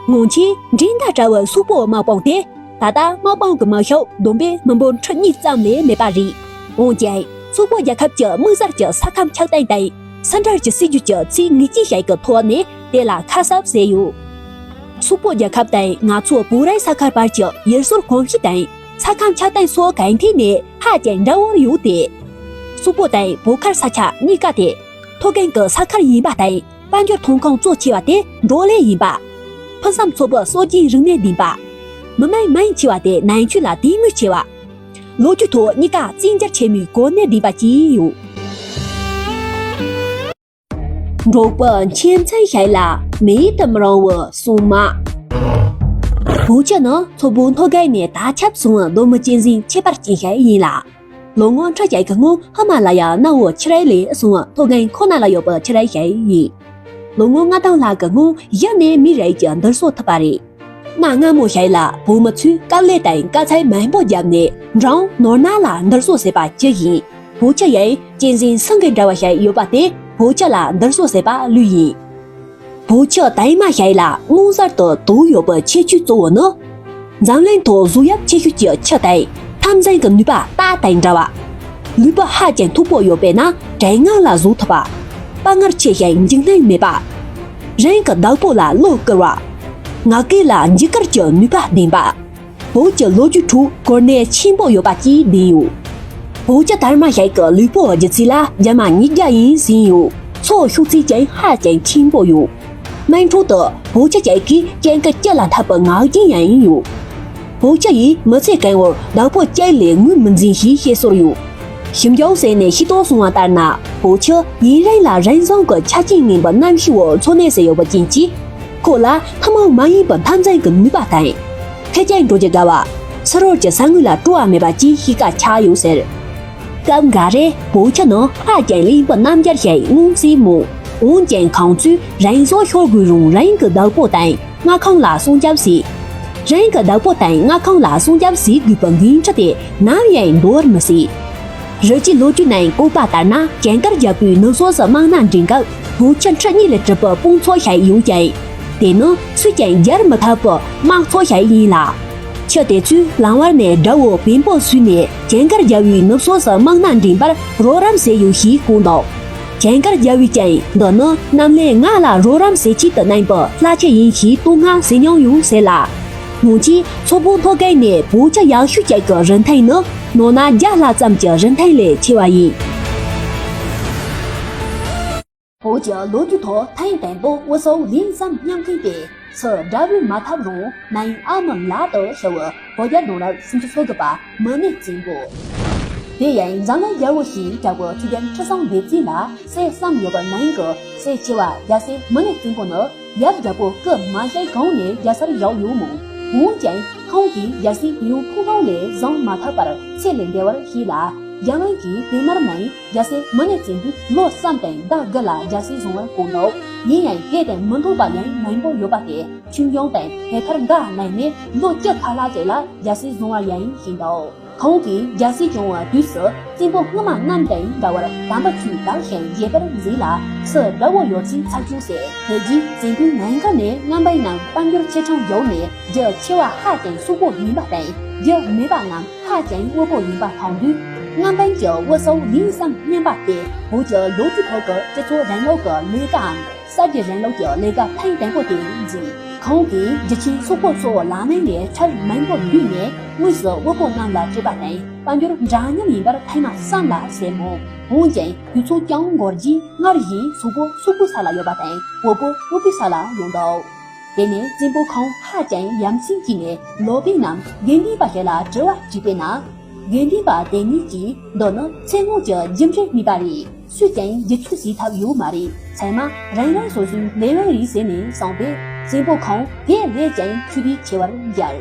སྔོན་ཆད་འགྲན་ཟླ་བྲལ་བའི་སོག་པོའི་དམག་དཔུང་དེ། ད་ལྟ་དམག་དཔུང་གི་མི་ཤུགས་བསྡོམས་པས་མི་འབོར་ཁྲི་གཉིས་ཙམ་ལས་མེད་པ་རེད། འོན་ཀྱང་སོག་པོ་རྒྱལ་ཁབ་ཀྱི་དམིགས་བསལ་གྱི་ས་ཁམས་ཆགས་སྟངས་དང་། ཟུང་འབྲེལ་གྱི་སྲིད་ཇུས་ཀྱི་ཚད་ངེས་ཅན་ཞིག་གི་ཐོག་ནས་དེ་ལ་ཁ་གསབ་བྱས་ཡོད། སོག་པོ་རྒྱལ་ཁབ་དང་ང་ཚོ་བོད་རིགས་ས་ཁུལ་བར་གྱི་ཡུལ་སྲོལ་གོམས་གཤིས་དང་ས་ཁམས་ཆགས་སྟངས་སོགས་གང་ཐད་ནས་ཧ་ཅང་འདྲ་བོར་ཡོད་དེ། སོག་པོ་དང་བོད་ཁུལ་ས་ཆ་གཉིས་ཀ་དེ། མཐོ་སྒང་གི་ས་ཁུལ་ཡིན་པ་དང་། དཔལ་འབྱོར་ཐོན་ཁུངས་གཙོ་ཆེ་བ་དེ་འབྲོག་ལས་ཡིན་པ། ཕུན་སུམ་ཚོགས་པའི་སྲོལ་རྒྱུན་རིག་གནས་ལྡན་པ། མི་མང་མང་ཆེ་བ་དེ་ནང་ཆོས་ལ་དད་མོས་ཆེ་བ། ལོ་རྒྱུས་ཐོག་གཉིས་ཀ་བཙན་རྒྱལ་ཆེན་མོའི་གོ་གནས་ལྡན་པ་བཅས་ཡོད། འབྲོག་པའི་ཁྱིམ་མཚེས་ཞིག་ལ་མེད་དུ་མི་རུང་བའི་སྲུང་མ། བོད་ཀྱི་ནང་མཚོ་བོད་མཐོ་སྒང་ནས་དར་ཁྱབ་སོང་བའི་གདོད་མའི་གཅན་གཟན་ཁྱད་པར་ཅན་ཞིག་ཡིན་ལ། ལོ་ངོ་ཁྲི་བརྒྱད་ཀྱི་སྔོན་ཧི་མ་ལ་ཡ་གནའ་བོའི་ཆུ་རའི་ལས་སོང་ཐོ་རྒན་ཁོ་ན་ལ་ཡོད་པའི་ཆུ་རའི་ཞལ་ཡིན། ལོ་ངོ་ལྔ་སྟོང་ལྷག་གི་སྔོན་གཞི་ནས་མི་རིགས་ཀྱི་འདུལ་སོ་ཐུབ་པ་རེད། གནའ་སྔ་མོ་ཞིག་ལ་བོད་མི་ཚོས་དཀའ་ལས་དང་དཀའ་ཚེགས་མང་པོ་བརྒྱབ་ནས་འབྲོང་ནོར་ནག་ལ་འདུལ་སོ་ཟེར་བ་ཅི་ཡིན། བོད་ཆུ་ཡང་གཅན་གཟན་སེང་གེ་འདྲ་བ་ཞིག་ཡོད་པ་དེ་བོད་ཆུ་ལ་འདུལ་སོ་ཟེར་བ་ལོས་ཡིན། བོད་ཆུ་དྭངས་མ་ཞིག་ལ་མངོན་གསལ་དུ་དོགས་ཡོད་པའི་ཁྱད་ཆོས་གཙོ་བོ་ནི། འཛམ་གླིང་ཐོག་བཟོ་ཡབ་ཆེ་ཤོས་ཀྱི་ཆུ་དང་འཐབ་འཛིང་གི་ནུས་པ་རྟ་དང་འདྲ་བ། ལུས་པོ་ཧ་ཅང་མཐུག་པོ་ཡོད་པས་ན་གྲང་ངར་ལ་བཟོད་ཐུབ་པ། དཔའ་ངར་ཆེ་ཞིང་འཇིགས་སྣང་མེད་པ། རང་གི་བདག་པོ་ལ་བློ་བཀུར་བ། ངག་གི་ལ་འཇིགས་སྐུལ་གྱི་ནུས་པ་ལྡན་པ། བོད་ཀྱི་ལོ་རྒྱུས་ཁྲོད་གོ་གནས་ཆེན་པོ་ཡོད་པ་བཅས་ལྡན་ཡོད། བོད་ཀྱི་དར་མ་ཞིག་གི་ལུས་པོའི་ལྗིད་ཚད་ལ་རྒྱ་མ་ཉིས་བརྒྱ་ཡིན་ཟིན་ཡོད། མཚོ་ཤུགས་ཚད་ཀྱང་ཧ་ཅང་ཆེན་པོ་ཡོད། སྨིན་གྲོལ་དུ་བོད་ཆུ་ཞིག་གིས་སྐྱེ་འགག་སྤྱི་ལ་འཐབ་པའི་ངག་རྒྱུན་ཡང་ཡོད། བོད་ཆུ་ཡིས་མི་ཚེ་གང་བོར་བདག་པོ་སྤྱི་ལས་ངོས་མི་འཛིན་ཞེས་བཤད་སྲོལ་ཡོད། ཞིབ་འཇུག་བྱས་ནས་ཤེས་རྟོགས་སོང་བ་ལྟར་ན་བོད་ཆུ་ཡུན་རིང་ལ་རང་བྱུང་གི་ཆ་རྐྱེན་ངན་པའི་གནམ་གཤིས་འོག་འཚོ་གནས་བྱས་ཡོད་པ་རྐྱེན་གྱིས། ཁོ་ལ་ཐུན་མོང་མ་ཡིན་པའི་འཐབ་འཛིང་གི་ནུས་པ་དང་། ཁེར་རྐྱང་འགྲོ་རྒྱུ་དགའ་བ། ཕྱི་རོལ་གྱི་ས་ངོས་ལ་སྤྲོ་བ་མེད་པ་བཅས་གཤིས་ཀ་ཆགས་ཡོད་ཟེར། སྐབས་འགའ་རེ་བོད་ཆུ་ནི་ཧ་ཅང་རླན་པའི་རྣམ་རྒྱལ་ཞིག་མངོན་གསལ་མོད། འོན་ཀྱང་ཁོང་ཚོས་རང་སྲོག་ཤོར་དགོས་རུང་རང་གི་བདག་པོ་དང་མངའ་ཁོངས་ལ་སྲུང་སྐྱོབ་བྱས། རང་གི་བདག་པོ་དང་མངའ་ཁོངས་ལ་སྲུང་སྐྱོབ་བྱེད་དགོས་པའི་འགན་འཁྲི་དེ་ནམ་ཡང་འདོར་མི་སྲིད། རི་སྐྱེས་ལོ་རྒྱུས་ནང་བཀོད་པ་ལྟར་ན་ཇིང་གར་རྒྱལ་པོའི་ནུབ་ཕྱོགས་སུ་དམག་སྣ་འདྲེན་སྐབས་བོད་ཆུ་ཁྲི་གཉིས་ལས་གྲུབ་པའི་དཔུང་ཚོགས་ཤིག་ཡོད་ཀྱང་། དེ་ནི་སུས་ཀྱང་བརྒྱབ་མི་ཐུབ་པའི་དམག་ཚོགས་ཤིག་ཡིན་ལ། ཆུ་དེ་ཚོས་ལམ་བར་ནས་དགྲ་བོ་བེམ་པོ་བཟོས་ནས་ཇིང་གར་རྒྱལ་པོའི་ནུབ་ཕྱོགས་སུ་དམག་སྣ་འདྲེན་པར་རོགས་རམ་བྱས་ཡོད་ཞེས་བཀོད་འདུག་ཇིང་གར་རྒྱལ་པོས་ཀྱང་འདི་ནི་གནམ་ལས་ང་ལ་རོགས་རམ་བྱེད་ཆེད་དུ་གནང་བའི་ལྷ་ཆུ་ཡིན་ཞེས་བསྟོད་བསྔགས་བྱེད་མྱོང་ཡོད་ཟེར་ལ། སྔོན་ཆད་མཚོ་བོད་མཐོ་སྒང་ནས་བོད་ཆུ་ཡག་ཤོས་ཅིག་གི་རིན་ཐང་ནི་ནོར་ན་བརྒྱ་ལྷག་ཙམ་གྱི་རིན་ཐང་ལས་ཆེ་བ་ཡིན། བོད་ཀྱི་ལོ་རྒྱུས་ཐོག་ཐེངས་དང་པོ་དབུ་སོག་ལིང་ཟམ་མཉམ་འཐེན་དེ་ཚུར་དགྲ་བོས་མ་ཐུབ་རུང་ནན་ཨ་མི་ལག་ཏུ་ཞུ་བའི་བོད་རྒྱལ་གདུང་རབས་སུམ་ཅུ་སོ་དགུ་པ་མུ་ནེ་བཙན་པོ། དེ་ཡང་འཛམ་གླིང་རྒྱལ་པོ་ཞེས་གྲགས་པའི་ཆོས་རྒྱལ་ཁྲི་སྲོང་ལྡེ་བཙན་ལ་སྲས་གསུམ་ཡོད་པའི་ནང་གི་སྲས་ཆེ་བ་རྒྱལ་སྲས་མུ་ནེ་བཙན་པོ་ནི་ཡབ་རྒྱལ་པོ་སྐུ་མ་གཤེགས་གོང་ནས་རྒྱལ་སར་བཞུགས་ཡོད་མོད། འོན་ཀྱང་ཁོང་གིས་རྒྱལ་སྲིད་ཡུན་ཐུང་ཐུང་ལས་བཟུང་མ་ཐུབ་པར་ཚེ་ལས་འདས་པར་བཤད་ལ། རྒྱལ་བློན་གྱིས་དེ་མར་ནས་རྒྱལ་སྲས་མུ་ནེ་བཙན་པོས་ལོ་གསུམ་དང་ཟླ་དགུ་ལ་རྒྱལ་སྲིད་བཟུང་བར་བཀོད་འདུག་ཡིན་ཡང་དེ་དང་མི་མཐུན་པ་ཡང་མང་པོ་ཡོད་པ་དེ་ཆོས་འབྱུང་དང་དེབ་ཐེར་འགའ་ནང་ནས་ལོ་བཅུ་ཁ་ལྷག་ཅིག་ལ་རྒྱལ་སྲིད་བཟུང་བ་ཡང་ཤེས་འདུག་ཁོང་གིས་རྒྱལ་སྲིད་སྐྱོང་བའི་དུས་སུ་བཙན་པོ་སྔ་མ་རྣམས་དང་འདྲ་བར་དམ་པ་ཆོས་དར་ཞིང་རྒྱས་པར་མཛད་ལ། སུ་དགྲ་བོ་ཡོད་ཚད་ཚར་བཅུག་ཟེར། དེ་རྗེས་བཙན་པོའི་ཉེན་ཁ་ནས་རྔམ་པའི་ནང་དཔལ་འབྱོར་ཆེ་ཆུང་བརྒྱུགས་ནས་རྒྱུ་ཆེ་བ་ཧ་ཅང་ཕྱུག་པོ་ཡིན་པ་དང་རྒྱུ་མེད་པ་རྣམས་ཧ་ཅང་དབུལ་པོ་ཡིན་པ་མཐོང་དུས། རྔམ་པའི་གྱི་དབུ་སོག་ལིང་ཟམ་བསྣན་པ་དེ་བོད་ཀྱི་ལོ་རྒྱུས་ཐོག་གི་སྤྱི་ཚོགས་རིང་ལུགས་ཀྱི་ལས་ཀའམ་གསར་བརྗེ་རིང་ལུགས་ཀྱི་ལས་ཀ་ཐེངས་དང་པོ་དེ་མཛད། ཁོང་གིས་རྒྱུ་ཆེན་ཕྱུག་པོ་ཚོ་ལག་ལེན་ལས་ཁྲལ་མང་པོ་བསྡུས་ནས་དངོས་སུ་དབུལ་པོ་རྣམས་ལ་སྤྲད་པ་དང་དཔལ་འབྱོར་འདྲ་མཉམ་ཡིན་པར་ཐེངས་མ་གསུམ་ལ་ཟེར་མོད། འོན་ཀྱང་དུས་ཚོད་ཀྱང་འགོར་རྗེས་སྔར་བཞིན་ཕྱུག་པོ་ཕྱུག་པོའི་ས་ལ་ཡོད་པ་དང་དབུལ་པོ་དབུལ་པོའི་ས་ལ་ཡོང་འདུག་དེ་ནས་བཙན་པོ་ཁོང་ཧ་ཅང་ཡ་མཚན་སྐྱེས་ནས་ལོ་པཎ་ནམ་དགེ་འདུན་པ་ཞིག་ལ་དྲི་བ་དྲིས་པས་ན། དགེ་འདུན་པ་དེ་ཉིད་ཀྱིས་འདི་ནི་ཚེ་སྔོན་གྱི་རྒྱུ་འབྲས་སྨྲས་པ་རེད། སུས་ཀྱང་བསྒྱུར་བཅོས་བྱེད་ཐབས་ཡོད་མ་རེད། ཚང་མ་རང་རང་སོ་སོའི་ལས་དབང་རེད་ཟེར་ནས་གསུངས་པས་བཙན་པོ་ཁོང་དེ་ལས་ཀྱང་ཆུ་དུས་ཆེ་བར་གྱུར།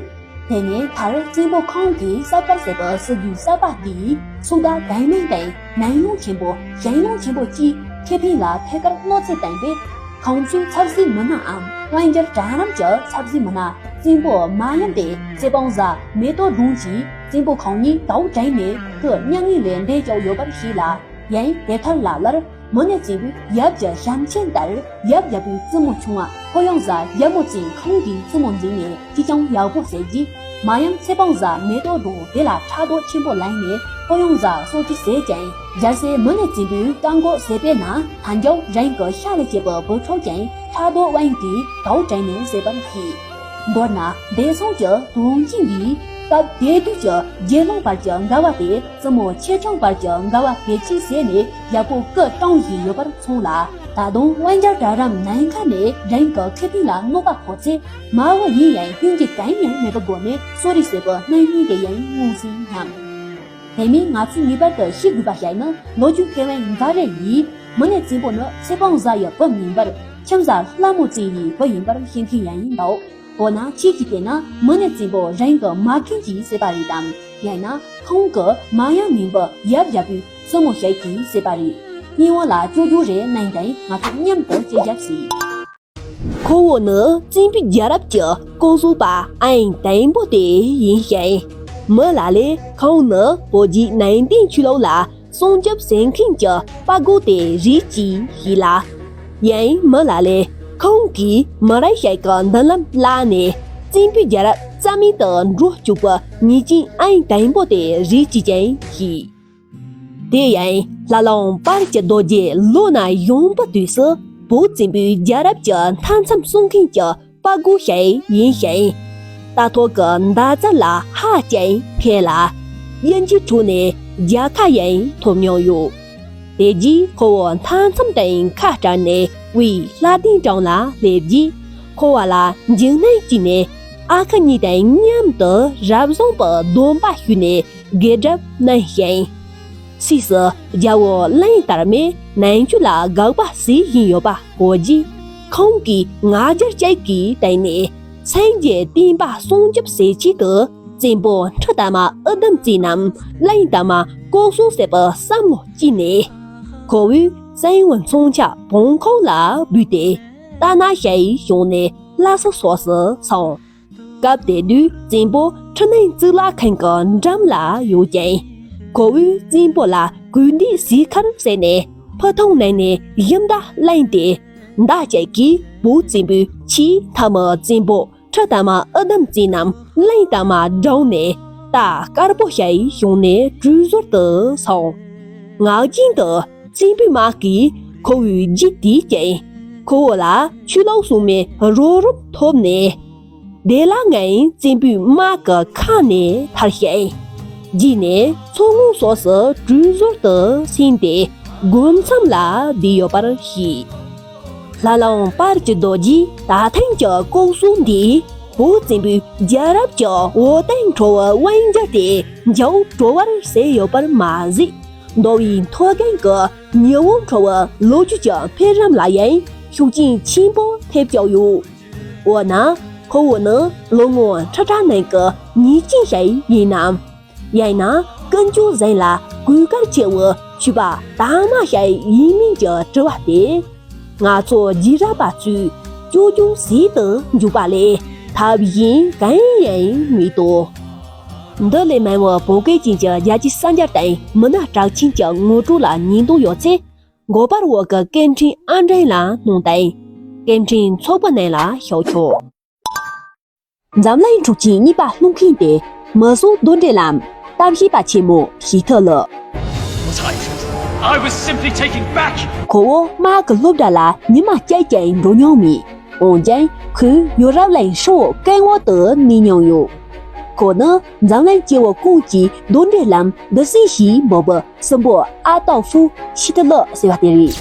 དེ་ནས་མཐར་བཙན་པོ་ཁོང་གིས་གསར་པར་བྱས་པའི་སྲིད་བྱུས་གསར་པ་འདིས་ཕྱུག་བདག་གང་མང་དང་ནང་གཡུང་ཆེན་པོ་གཞན་གཡུང་ཆེན་པོ་བཅས་ཁེ་ཕན་ལ་ཐད་ཀར་གནོད་འཚེ་བཏང་པས། ཁོང་ཚོའི་ཚབ་སྲིད་མི་སྣའམ་དབང་སྒྱུར་གྲལ་རིམ་གྱི་ཚབ་སྲིད་མི་སྣ་བཙན་པོ་མ་ཡུམ་དེ་ཚེ་དཔང་བཟའ་མེ་ཏོག་སྒྲོན་གྱིས་བཙན་པོ་ཁོང་ཉིད་དྭོགས་དྲན་ནས་སྐུ་མྱ་ངན་ལས་འདས་བཅུག་ཡོད་པར་བཤད་ལ། ཡང་དེབ་ཐེར་ལ་ལར་མུ་ནེ་བཙན་པོས་ཡབ་ཀྱི་ཞལ་ཆེམས་ལྟར་ཡབ་རྒྱལ་པོའི་བཙུན་མོ་ཆུང་བ་ཕོ་ཡང་བཟའ་རྒྱལ་མོ་བཙན་ཁོང་གི་བཙུན་མོ་མཛད་ནས་ཅི་ཅང་ཡག་པོ་ཟེར་གྱིས། མ་ཡུམ་ཚེ་དཔང་བཟའ་མེ་ཏོག་སྒྲོན་དེ་ལ་ཕྲག་དོག་ཆེན་པོ་ལངས་ནས་ཕོ་ཡང་བཟའ་སྲོག་གཅོད་བྱས་ཀྱང་། རྒྱལ་སྲས་མུ་ནེ་བཙན་པོས་བཀག་འགོག་བྱས་པས་ན་ཐལ་འགྱུར་རང་གི་ཤ་ལས་སྐྱེས་པའི་བུ་ཕྲུག་ཀྱང་ཕྲག་དོག་དབང་གིས་དྭོགས་དྲན་ནས་བསད་པར་བཤད། མདོར་ན་འདས་སོང་གི་དོན་རྐྱེན་འདིས་སྐབས་དེ་དུས་ཀྱི་དགེ་སློང་བར་གྱི་འགལ་བ་དེ་བཙུན་མོ་ཆེ་ཆུང་བར་གྱི་འགལ་བ་གལ་ཆེ་ཟེར་ནས་ཡག་པོ་སྐུ་བཀྲོངས་བཞིན་ཡོད་པར་མཚོན་ལ། ད་དུང་དབང་སྒྱུར་གྲལ་རིམ་ནམ་མཁའ་ནས་རང་གི་ཁེ་ཕན་ལ་གནོད་པ་ཕོག་ཚེ་མ་འོངས་ཡིན་ཡང་སྐྱོན་གྱི་གང་ཡང་མེད་པའི་སྒོ་ནས་གསོ་རིག་ཟེར་བའི་རྣམ་སྨིན་དེ་ཡང་མངོན་གསལ་སྙམ། དེ་མིན་ང་ཚོས་ངེས་པར་དུ་ཤེས་དགོས་པ་ཞིག་ནི་ལོ་རྒྱུས་མཁས་དབང་འགའ་རེ་ཡིས་མུ་ནེ་བཙན་པོ་ནི་ཚེ་དཔང་བཟའ་ཡི་བུ་མིན་པར་ཁྱིམ་བཟའ་ལྷ་མོ་བཙན་ཡི་བུ་ཡིན་པར་བཤད་མཁན་ཡང་ཡིན་འདུག་འོ་ན་ཁྱེད་ཀྱིས་བལྟས་ན་མུ་ནེ་བཙན་པོ་རང་གི་མ་རྒན་གྱིས་བསད་པ་རེད་དམ། ཡང་ན་ཁོང་གི་མ་ཡང་མིན་པ་ཡབ་རྒྱལ་པོའི་སྲས་མོ་ཞིག་གིས་བསད་པ་རེད། སྙིང་བོ་ལ་ཅོ་ཅོ་རེ་གནང་དང་ང་ཚོ་མཉམ་དུ་སྐྱེ་རྒྱབ་སྲིད། ཁོ་བོ་ནི་བཙན་པོའི་རྒྱལ་རབས་ཀྱི་ལྐོག་ཟ་པ་ཨན་དང་པོ་དེ་ཡིན་ཞིང་། མི་ལ་ལས་ཁོང་ནི་བོད་ཀྱི་ནང་བསྟན་ཆོས་ལུགས་ལ་སྲུང་སྐྱོབ་བྱེད་མཁན་གྱི་དཔའ་རྒོད་དེ་རིགས་གཅིག་ཡིན་ལ། ཡང་མི་ལ་ལས་ཁོང་གིས་མི་རབས་ཤིག་གི་མདུན་ལམ་བརླག་ནས་བཙན་པོའི་རྒྱལ་རབས་རྩ་མེད་དུ་འགྲོ་བཅུག་པའི་ཉེས་ཅན་ཨན་དང་པོ་དེ་རིགས་གཅིག་ཀྱང་ཡིན། དེ་ཡང་ལྷ་ལུང་དཔལ་གྱི་རྡོ་རྗེ་ལོ་ན་གཞོན་པའི་དུས་སུ་བོད་བཙན་པོའི་རྒྱལ་རབས་ཀྱི་མཐའ་མཚམས་སྲུང་མཁན་གྱི་དཔའ་རྒོད་ཞིག་ཡིན་ཞིང་། རྟ་ཐོག་གི་མདའ་རྩལ་ལ་ཧ་ཅང་མཁས་ལ། དབྱིན་ཇིའི་ཁྲོད་ནས་རྒྱལ་ཁ་ཡང་ཐོབ་མྱོང་ཡོད། དེ་རྗེས་ཁོ་བོ་མཐའ་མཚམས་དང་ཁ་བྲལ་ནས་དབུས་ལྷ་ལྡན་གྲོང་ལ་སླེབས་རྗེས། ཁོ་བོ་ལ་འཇིགས་སྣང་སྐྱེས་ནས་ཨ་ཁུ་གཉིས་དང་མཉམ་དུ་རབ་བྱུང་པའི་སྡོམ་པ་ཞུས་ནས་དགེ་སྒྲུབ་གནང་ཞིང་། སུད་སི་རྒྱལ་པོ་གླང་དར་མས་ནང་ཆོས་ལ་དགག་པ་བྱེད་བཞིན་ཡོད་པ་གོ་རྗེས། ཁོང་གིས་ང་རྒྱལ་ཅན་གྱི་སྟེང་ནས་སངས་རྒྱས་བསྟན་པ་སྲུང་སྐྱོབ་བྱེད་ཆེད་དུ་བཙན་པོ་ཁྲི་དར་མ་ཨུ་དུམ་བཙན་ནམ་གླང་དར་མ་ལྐོག་གསོད་བྱེད་པའི་བསམ་བློ་སྐྱེས་ནས། ཁོ་བོས་བཙན་བོ་མཚོན་ཆ་བོང་ཁུག་ལ་འབུད་དེ་ལྟ་ན་ཞིག་བྱུང་ནས་བླ་སྲོག་སོགས་སུ་སོང་། སྐབས་དེ་དུས་བཙན་པོ་ཁྲི་ནང་གཙུག་ལག་ཁང་གི་འགྲམ་ལ་ཡོད་ཀྱང་། ཁོ་བོས་བཙན་པོ་ལ་གུས་འདུད་བྱེད་ཁར་བྱས་ནས་ཕུ་ཐུང་ནང་ནས་ཞབས་མདའ་བླངས་ཏེ། མདའ་གཅིག་གིས་བོད་བཙན་པོའི་ཆེས་མཐའ་མའི་བཙན་པོ་ཁྲི་དར་མ་ཨུ་དུམ་བཙན་ནམ་གླང་དར་མ་བསྒྲོན་ནས་རྟ་དཀར་པོ་ཞིག་བྱུང་ནས་གྲུ་ཟུར་དུ་སོང་། ངག་རྒྱུན་དུ་བཙན་པོའི་དམག་གིས་ཁོ་བོའི་རྗེས་དེད་ཅིང་། ཁོ་བོ་ལ་ཆོས་ལུགས་སྲུང་མའི་རོགས་རམ་ཐོབ་ནས། བདེ་བླག་ངང་བཙན་པོའི་དམག་གི་ཁ་ནས་ཐར་ཞིང་། རྗེས་ནས་མཚོ་སྔོན་སོགས་སུ་གྲུ་ཟུར་དུ་སོང་སྟེ་སྒོ་མཚམས་ལ་བསྡད་ཡོད་པར་བཤད། ལྷ་ལུང་དཔལ་གྱི་རྡོ་རྗེས་ད་ཐེངས་ཀྱི་ལྐོག་གསོད་འདིས་བོད་བཙན་པོའི་རྒྱལ་རབས་ཀྱི་འོད་སྟོང་འཕྲོ་བའི་དབང་གྱུར་ཏེ་འཇའ་འོད་འཕྲོ་བར་བྱས་ཡོད་པར་མ་ཟད། མདོ་དབུས་མཐོ་སྒང་གི་ཉི་འོད་འཕྲོ་བའི་ལོ་རྒྱུས་ཀྱི་འཕེལ་རིམ་ལ་ཡང་ཤུགས་རྐྱེན་ཆེན་པོ་ཐེབས་ཀྱི་ཡོད། འོ་ན། ཁོ་བོ་ནི་ལོ་ངོ་ཁྲི་ཕྲག་ནང་གི་ཉེས་ཅན་ཞིག་ཡིན་ནམ། ཡང་ན་ཀུན་སྤྱོད་བཟང་ལ་གུས་བཀུར་ཆེ་བའི་ཆོས་པ་དར་མ་ཞིག་ཡིན་མིན་གྱི་དྲི་བ་དེ། ང་ཚོ་རྗེས་རབས་པ་ཚོས་ཅོ་ཅོ་བྱེད་དུ་འཇུག་པ་ལས་ཐབས་གཞན་གང་ཡང་མེད་དོ། འདི་ལས་མང་བོ་བོད་སྐད་ཅན་གྱི་རྒྱལ་སྤྱིའི་གསར་འགྱུར་དང་མི་སྣ་གྲགས་ཅན་གྱི་ངོ་སྤྲོད་ལ་ཉན་འདོད་ཡོད་ཚེ། འགོ་པར་འོག་གི་སྐད་འཕྲིན་ཨང་གྲངས་ལ་གནོན་དང་། སྐད་འཕྲིན་ཚོགས་པ་ནང་ལ་ཞུགས་ཆོག་འཛམ་གླིང་འཁྲུག་ཆེན་གཉིས་པ་སློང་མཁན་དེ་མི་གསོད་གདོན་འདྲེ་ལམ་གཏམ་བཤད་པ་ཆེན་མོ་ཞི་ཐུ་ལི། I was simply taken back. ཁོ་བོ་དམག་གི་སློབ་གྲྭ་ལ་ཉི་མ་གཅིག་ཀྱང་འགྲོ་མྱོང་མེད། འོན་ཀྱང་ཁོས་ཡོ་རོབ་གླིང་ཧྲིལ་བོ་སྐམ་འོག་ཏུ་གནས་མྱོང་ཡོད། ཁོ་ནི་འཛམ་གླིང་སྐྱེ་བོ་ཀུན་གྱིས་གདོན་འདྲེ་ལམ་འདི་སྲིད་ཞེས་འབོད་པའི་སྲིན་པོ་ཨ་ཏོ་ཧྥུ་ཞི་ཐི་ལི་ཟེར་བ་དེ་རེད།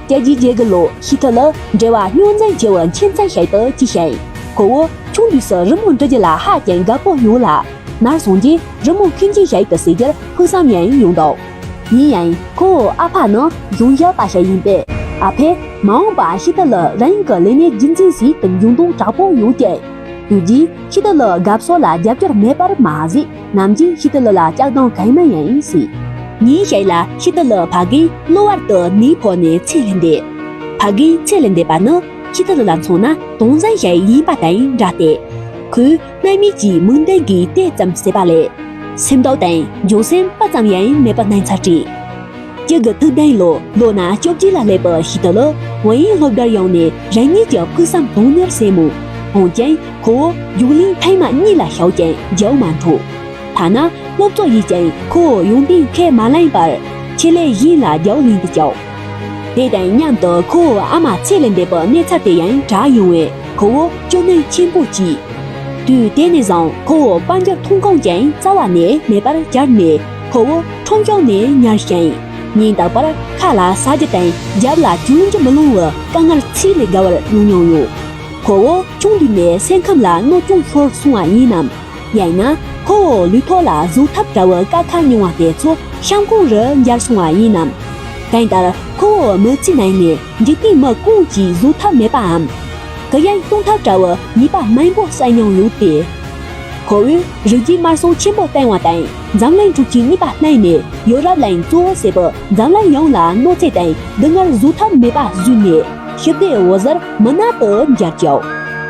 བརྒྱད་ཅུ་གྱ་དགུ་ལོ་ཞི་ཐི་ལི་འབྲེལ་བ་རྙོག་འཛིང་ཆེ་བའི་ཁྱིམ་ཚང་ཞིག་ཏུ་སྐྱེས་ཤིང་། ཁོ་བོ་ཆུང་དུས་སུ་རི་མོ་འབྲི་རྒྱུ་ལ་ཧ་ཅང་དགའ་པོ་ཡོད་ལ། ནར་སོང་རྗེས་རི་མོ་མཁན་ཆེན་ཞིག་ཏུ་བྱེད་རྒྱུར་ཕུགས་བསམ་ཡང་ཡོད་འདུག་ཡིན་ཡང་ཁོ་བོའི་ཨ་ཕ་ནི་གཞུང་ཞབས་པ་ཞིག་ཡིན་པས། ཨ་ཕས་མ་འོངས་པར་ཞི་ཐི་ལི་རང་ཉིད་ཀྱི་ལས་གནས་རྒྱུན་འཛིན་བྱེད་དུ་འཇུག་འདོད་དྲག་པོ་ཡོད་ཀྱང་། དེ་རྗེས་ཞི་ཐི་ལི་དགའ་ཕྱོགས་ལ་རྒྱབ་སྐྱོར་མེད་པར་མ་ཟད། ནམ་རྒྱུན་ཞི་ཐི་ལི་ལ་ལྕགས་སྡང་གང་མང་ཡང་བྱས། ཉིན་ཞིག་ལ་ཞི་ཐི་ལི་ཕ་གིར་གློ་བུར་དུ་ནད་ཕོག་ནས་ཚེ་ལས་འདས། ཕ་གིར་ཚེ་ལས་འདས་པ་ནི་ཞི་ཐི་ལི་ལ་མཚོན་ན་དོན་ཚན་ཞིག་ཡིན་པ་དང་འདྲ་སྟེ། ཁོས་སྣང་མེད་ཀྱིས་མིག་མདུན་གྱི་ལྟས་ཙམ་བྱས་པ་ལས། སེམས་སྡུག་དང་འགྱོད་སེམས་སྤུ་ཙམ་ཡང་མེད་པར་སྣང་ཚར་ཏེ། གཅིག་དགུ་ཐིག་བདུན་ལོ་ལོ་ན་བཅོ་བརྒྱད་ལ་སླེབས་པའི་ཞི་ཐི་ལི་བོད་ཡིག་སློབ་གྲྭར་ཡོང་ནས་རང་ཉིད་ཀྱི་ཕུགས་བསམ་དོན་གཉེར་བྱས་མོད། འོན་ཀྱང་ཁོ་བོ་རྒྱུགས་ལེན་ཐེངས་མ་གཉིས་ལ་ཞུགས་ཀྱང་རྒྱལ་མ་འགྲོ། ཐ་ན་སློབ་གཙོ་ཡིས་ཀྱང་ཁོ་བོ་ཡོན་ཏན་ཁས་མ་ལེན་པར་ཆེད་ལས་གཞན་ལ་རྒྱུགས་ལེན་དུ་བཅུག་དེ་དང་མཉམ་དུ་ཁོ་བོའི་ཨ་མ་ཚེ་ལས་འདས་པའི་གནས་ཚུལ་དེ་ཡང་གྲགས་ཡོང་བས་ཁོ་བོ་སྐྱོ་སྣང་ཆེན་པོ་སྐྱེས། དུས་དེ་ནས་བཟུང་ཁོ་བོ་དཔལ་འབྱོར་ཐོན་ཁུངས་ཀྱང་རྩ་བ་ནས་མེད་པར་གྱུར་ནས་ཁོ་བོ་ཁྲོམ་གཤོང་ནས་ཉར་ཞིང་། ཉིན་རྟག་པར་ཁ་ལ་ཟ་རྒྱུ་དང་རྒྱབ་ལ་གྱོན་རྒྱུ་མི་ལོང་བའི་དཀའ་ངལ་ཚད་ལས་བརྒལ་བར་མྱོང་མྱོང་ཡོད། ཁོ་བོ་ཆུང་དུས་ནས་སེམས་ཁམས་ལ་གནོད་སྐྱོན་ཤོར་སོང་བ་ཡིན་ནམ། ཡང་ན་ཁོ་བོ་ལུས་ཐོག་ལ་བཟོད་ཐབས་བྲལ་བའི་དཀའ་ཁག་མྱོང་བ་དེ་ཚོ་བཤམས་ཁང་རུ་འབྱར་སོང་བ་ཡིན་ནམ། གང་ལྟར་ཁོ་བོའི་མི་ཚེའི་ནང་ནས་འཇིག་རྟེན་མི་ཀུན་གྱིས་བཟོད་ཐབས་མེད་པའམ། གུ་ཡངས་གཏོང་ཐབས་བྲལ་བའི་ཉེས་པ་མང་པོ་བསགས་མྱོང་ཡོད་དེ། ཁོ་བོས་རིགས་རྒྱུད་དམར་གསོད་ཆེན་པོ་བཏང་བ་དང་། འཛམ་གླིང་འཕྲུལ་ཆས་གཉིས་པ་བསླངས་ནས། ཡོ་རོབ་གླིང་གཙོ་བོ་བྱས་པའི་འཛམ་གླིང་ཡོངས་ལ་གནོད་འཚེ་དང་སྡུག་བསྔལ་བཟོད་ཐབས་མེད་པ་བཟོས་ནས། ཞི་བདེའི་འོད་ཟེར་མུན་ནག་ཏུ་འགྱུར་ཀྱང་།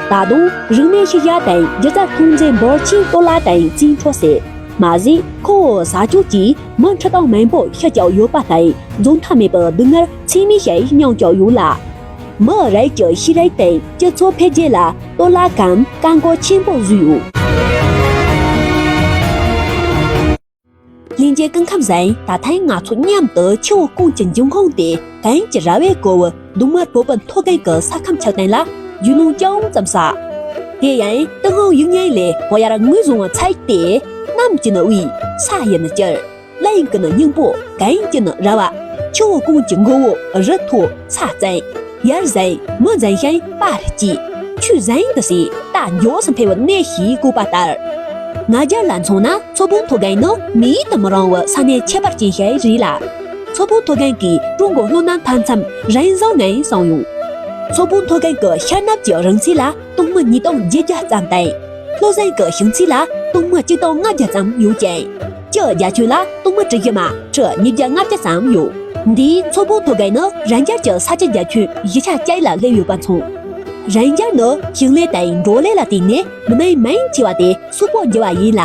ད་དུང་རིག་གནས་ཤུལ་བཞག་དང་སྒྱུ་རྩལ་ཐོན་རྫས་འབོར་ཆེན་གཏོར་བརླག་དང་རྩིས་འཕྲོག་བྱས། མ་ཟད། ཁོ་བོའི་ས་ཕྱོགས་ཀྱི་མི་ཁྲི་སྟོང་མང་པོ་ཤི་ཀྱང་ཡོད་པ་དང་། བཟོད་ཐབས་མེད་པའི་སྡུག་བསྔལ་ཚད་མེད་ཞིག་མྱངས་ཀྱང་ཡོད་ལ། མི་རིགས་ཀྱི་ཤེས་རིག་དང་སྤྱི་ཚོགས་འཕེལ་རྒྱས་ལ་གཏོར་བརླག་གམ་བཀག་འགོག་ཆེན་པོ་བཟོས་ཡོད། ལྷན་རྒྱས་སྐུ་ཁམས་བཟང་། ད་ཐེངས་ང་ཚོ་མཉམ་དུ་ཆུ་བོ་ཀོང་གི་འབྱུང་ཁུངས་དེ་གངས་ཀྱི་ར་བས་བསྐོར་བའི་གདོང་དམར་བོད་པའི་མཐོ་སྒང་གི་ས་ཁམས་ཆགས་སྟངས་ལ་རྒྱུས་ལོན་ཅུང་ཙམ་བྱ། དེ་ཡང་ཏུན་ཧོང་ཡིག་རྙིང་ལས་བོད་ཡར་ངོས་བཟུང་བའི་ཚིག་སྟེ། གནམ་གྱི་ནི་དབུས། ས་ཡི་ནི་དཀྱིལ། གླིང་གི་ནི་སྙིང་པོ། གངས་ཀྱི་ནི་ར་བ། ཆུ་བོ་ཀོང་གི་མགོ་བོ། རི་མཐོ། ས་བཙན། ཡར་བཟང་། མི་འཛིན་ཞིང་པར་སྐྱེས། ཆོས་བཟང་དུ་བྱས། རྟ་མགྱོགས་སུ་འཕེལ་བའི་གནས་ཤིག་བཀོད་པ་ལྟར། ང་རྒྱལ་ལ་མཚོན་ན། མཚོ་བོད་མཐོ་སྒང་ནི་མིང་དུ་མི་རུང་བའི་ས་གནས་ཁྱད་པར་ཅན་ཞིག་རེད་ལ། མཚོ་བོད་མཐོ་སྒང་གིས་ཀྲུང་གོའི་ལྷོ་ནུབ་མཐའ་མཚམས་རང་བཟུང་ངང་བཟུང་ཡོད། མཚོ་བོད་མཐོ་སྒང་གི་ཤར་ནུབ་ཀྱི་རིང་ཚད་ལ་སྟོང་མི་ཉིས་སྟོང་བརྒྱད་བརྒྱ་ཙམ་དང་། ལྷོ་བྱང་གི་ཞེང་ཚད་ལ་སྟོང་མི་གཅིག་སྟོང་ལྔ་བརྒྱ་ཙམ་ཡོད་ཅིང་། སྤྱི་རྒྱ་ཁྱོན་ལ་སྟོང་མི་ཁྲི་བཞི་མ་ཁྲི་ཉིས་བརྒྱ་ལྔ་བརྒྱ་ཙམ་ཡོད། འདིའི་མཚོ་བོད་མཐོ་སྒང་ནི་རང་རྒྱལ་གྱི་ས་ཆ་རྒྱ་ཁྱོན་བཞི་ཆ་གཅིག་ལ་སླེབས་ཡོད་པ་མཚོན། རང་རྒྱལ་ནི་ཞིང་ལས་དང་འབྲོག་ལས་ལ་བརྟེན་ནས་མི་མང་མང་ཆེ་བ་དེ་སོག་པོ་བརྒྱུད་པ་ཡིན་ལ།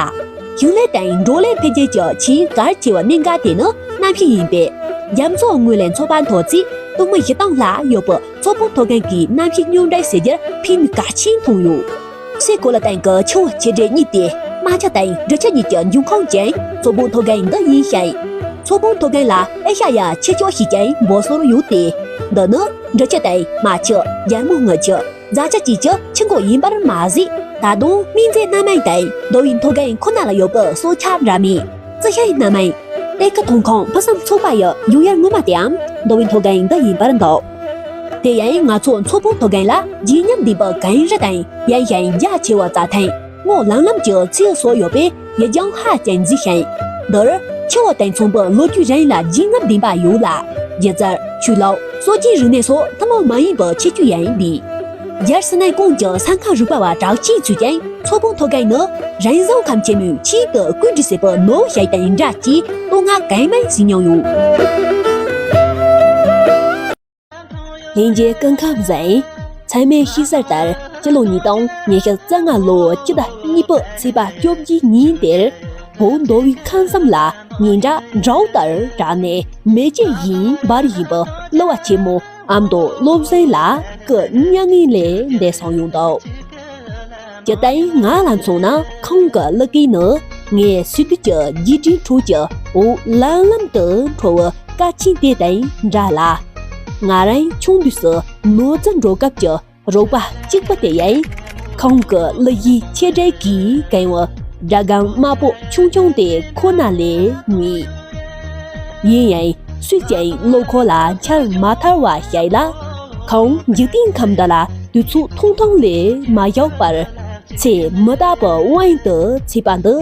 ཞིང་ལས་དང་འབྲོག་ལས་འཕེལ་རྒྱས་ཀྱི་ཆེས་གལ་ཆེ་བའི་གནད་འགག་དེ་ནི་གནམ་གཤིས་ཡིན་པས། རྒྱ་མཚོ་ངོས་ལ་མཚོ་པ་མཐོ་ཚད་སྟོང་མི་བཞི་སྟོང་ལྷག་ཡོད་པའི་མཚོ་བོད་མཐོ་སྒང་གི་གནམ་གཤིས་སྙོམས་སྒྲིག་བྱེད་རྒྱུར་ཕན་ནུས་གལ་ཆེན་ཐོན་ཡོད། སེ་གོ་ལ་ཏང་གི་ཆུ་བོ་ཆེ་འབྲེལ་གཉིས་ཏེ། རྨ་ཆུ་དང་འབྲི་ཆུ་གཉིས་ཀྱི་འབྱུང་ཁུངས་ཀྱང་མཚོ་བོད་མཐོ་སྒང་འདི་ཡིན་ཞིང་། མཚོ་བོད་མཐོ་སྒང་ལ་ཨེ་ཤ་ཡ་ཆུ་ལྕོག་ཞེས་ཀྱང་འབོད་སྲོལ་ཡོད་དེ། འདི་ནི་འབྲི་ཆུ་དང་རྨ་ཆུ། རྒྱལ་མོ་རྔུལ་ཆུ། རྫ་ཆུ་བཅས་ཀྱི་ཆུ་འགོ་ཡིན་པར་མ་ཟད། ད་དུང་སྨན་རྩིས་སྣ་མིན་དང་མདོ་དབུས་མཐོ་སྒང་ཁོ་ན་ལ་ཡོད་པའི་སྲོག་ཆགས་འདྲ་མིན། རྩི་ཤིང་སྣ་མིན། གཏེར་ཁ་ཐོན་ཁུངས་ཕུན་སུམ་ཚོགས་པ་ཡི་འབྱུང་ཡུལ་ངོ་མ་དེའང་མདོ་དབུས་མཐོ་སྒང་འདི་ཡིན་པར་འདོད། དེ་ཡང་ང་ཚོ་མཚོ་བོད་མཐོ་སྒང་ལ་བརྗིད་ཉམས་ལྡན་པའི་གངས་རི་དང་ཡངས་ཤིང་རྒྱ་ཆེ་བའི་རྩྭ་ཐང་། སྔོ་ལམ་ལམ་གྱི་མཚེའུ་སོགས་ཡོད་པས་ཡུལ་ལྗོངས་ཧ་ཅང་མཛེས་ཤིང་། འདིར་ཆུ་བོ་དང་མཚུངས་པའི་ལོ་རྒྱུས་རིང་ལ་བརྗིད་ཉམས་ལྡན་པ་ཡོད་ལ། སྒྱུ་རྩལ། ཆོས་ལུགས། སྲོལ་རྒྱུན་རིག་གནས་སོགས་ཐུན་མོང་མ་ཡིན་པའི་ཁྱད་ཆོས་ཡང་ལྡན། རྒྱལ་སྲིད་ནང་ཀུན་གྱི་ས་ཁམས་རིག་པ་བ་གྲགས་ཅན་ཚོས་ཀྱང་མཚོ་བོད་མཐོ་སྒང་ནི་རང་བྱུང་ཁམས་ཆེན་མོའི་ཆེད་དུ་བཀོད་སྒྲིག་བྱས་པའི་ནོར་བུ་ཞིག་དང་འདྲ་ཅེས་བསྟོད་བསྔགས་གང་མང་ཞུས་མྱོང་ཡོད། ལྷན་རྒྱས་སྐུ་ཁམས་བཟང་། ཚང་མས་ཤེས་གསལ་ལྟར། སྤྱི་ལོ་ཉིས་སྟོང་ཉི་ཤུ་རྩ་ལྔ་ལོའི་སྤྱི་ཟླ་གཉིས་པའི་ཚེས་པ་བཅོ་བརྒྱད་ཉིན་དེར། བོད་མདོ་དབུས་ཁམས་གསུམ་ལ་ཉིན་གྲངས་དགྲ་བོ་ལྟར་བསྒྲགས་ནས་མེ་ལྕེ་བཞིན་འབར་བཞིན་པའི་གླུ་བ་ཆེན་མོ་ཨ་མདོ་བློ་བཟང་ལགས་སྐུ་མྱ་ངན་ལས་འདས་སོང་ཡོད་འདུག་སྤྱིར་བཏང་ང་ལ་མཚོན་ན་ཁོང་གི་གླུ་སྐད་ནི་ངའི་སོས་དུས་ཀྱི་རྗེས་དྲན་ཁྲོད་ཀྱི་འོད་ལམ་ལམ་དུ་འཕྲོ་བའི་སྐར་ཆེན་དེ་དང་འདྲ་ལ། ང་རང་ཆུང་དུས་སུ་ནོར་རྫི་འགྲོ་སྐབས་ཀྱི་རོགས་པ་གཅིག་པ་དེ་ཡང་ཁོང་གི་གླུ་གཞས་ཆེ་གྲས་ཀྱིས་གང་བའི་སྒྲ་སྒམ་དམར་པོ་ཆུང་ཆུང་དེ་ཁོ་ན་ལས་ངེས། ཡིན་ཡང་སུས་ཀྱང་བློ་ཁོག་ལ་འཆར་མ་ཐུབ་པ་ཞིག་ལ། ཁོང་འཇིག་རྟེན་ཁམས་འདི་ལ་དུས་ཚོད་ཐུང་ཐུང་ལས་མ་བཞག་པར། ཚེ་མི་རྟག་པའི་དབང་དུ་ཚུད་པ་འདི་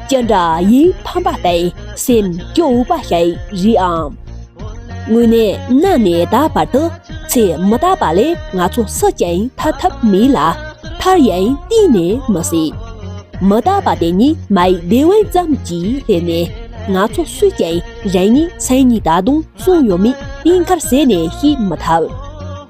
ཅི་འདྲ་ཡིད་ཕམ་པ་དང་སེམས་སྐྱོ་འོས་པ་ཞིག་རེད་ཨང་། དངོས་གནས་གནའ་ནས་ད་བར་དུ་ཚེ་མི་རྟག་པ་ལས་ང་ཚོ་སུ་ཀྱང་ཐར་ཐབས་མེད་ལ། ཐར་ཡང་གཏན་ནས་མི་སྲིད། མི་རྟག་པ་དེ་ཉིད་མ་ཡི་བདེ་བ་ཙམ་གྱིས་སླེབས་ནས་ང་ཚོ་སུས་ཀྱང་རང་ཉིད་མཚན་ཉིད་ད་དུང་གསུངས་ཡོད་མེད་གཏན་འཁེལ་བྱས་ནས་ཤེས་མི་ཐུབ།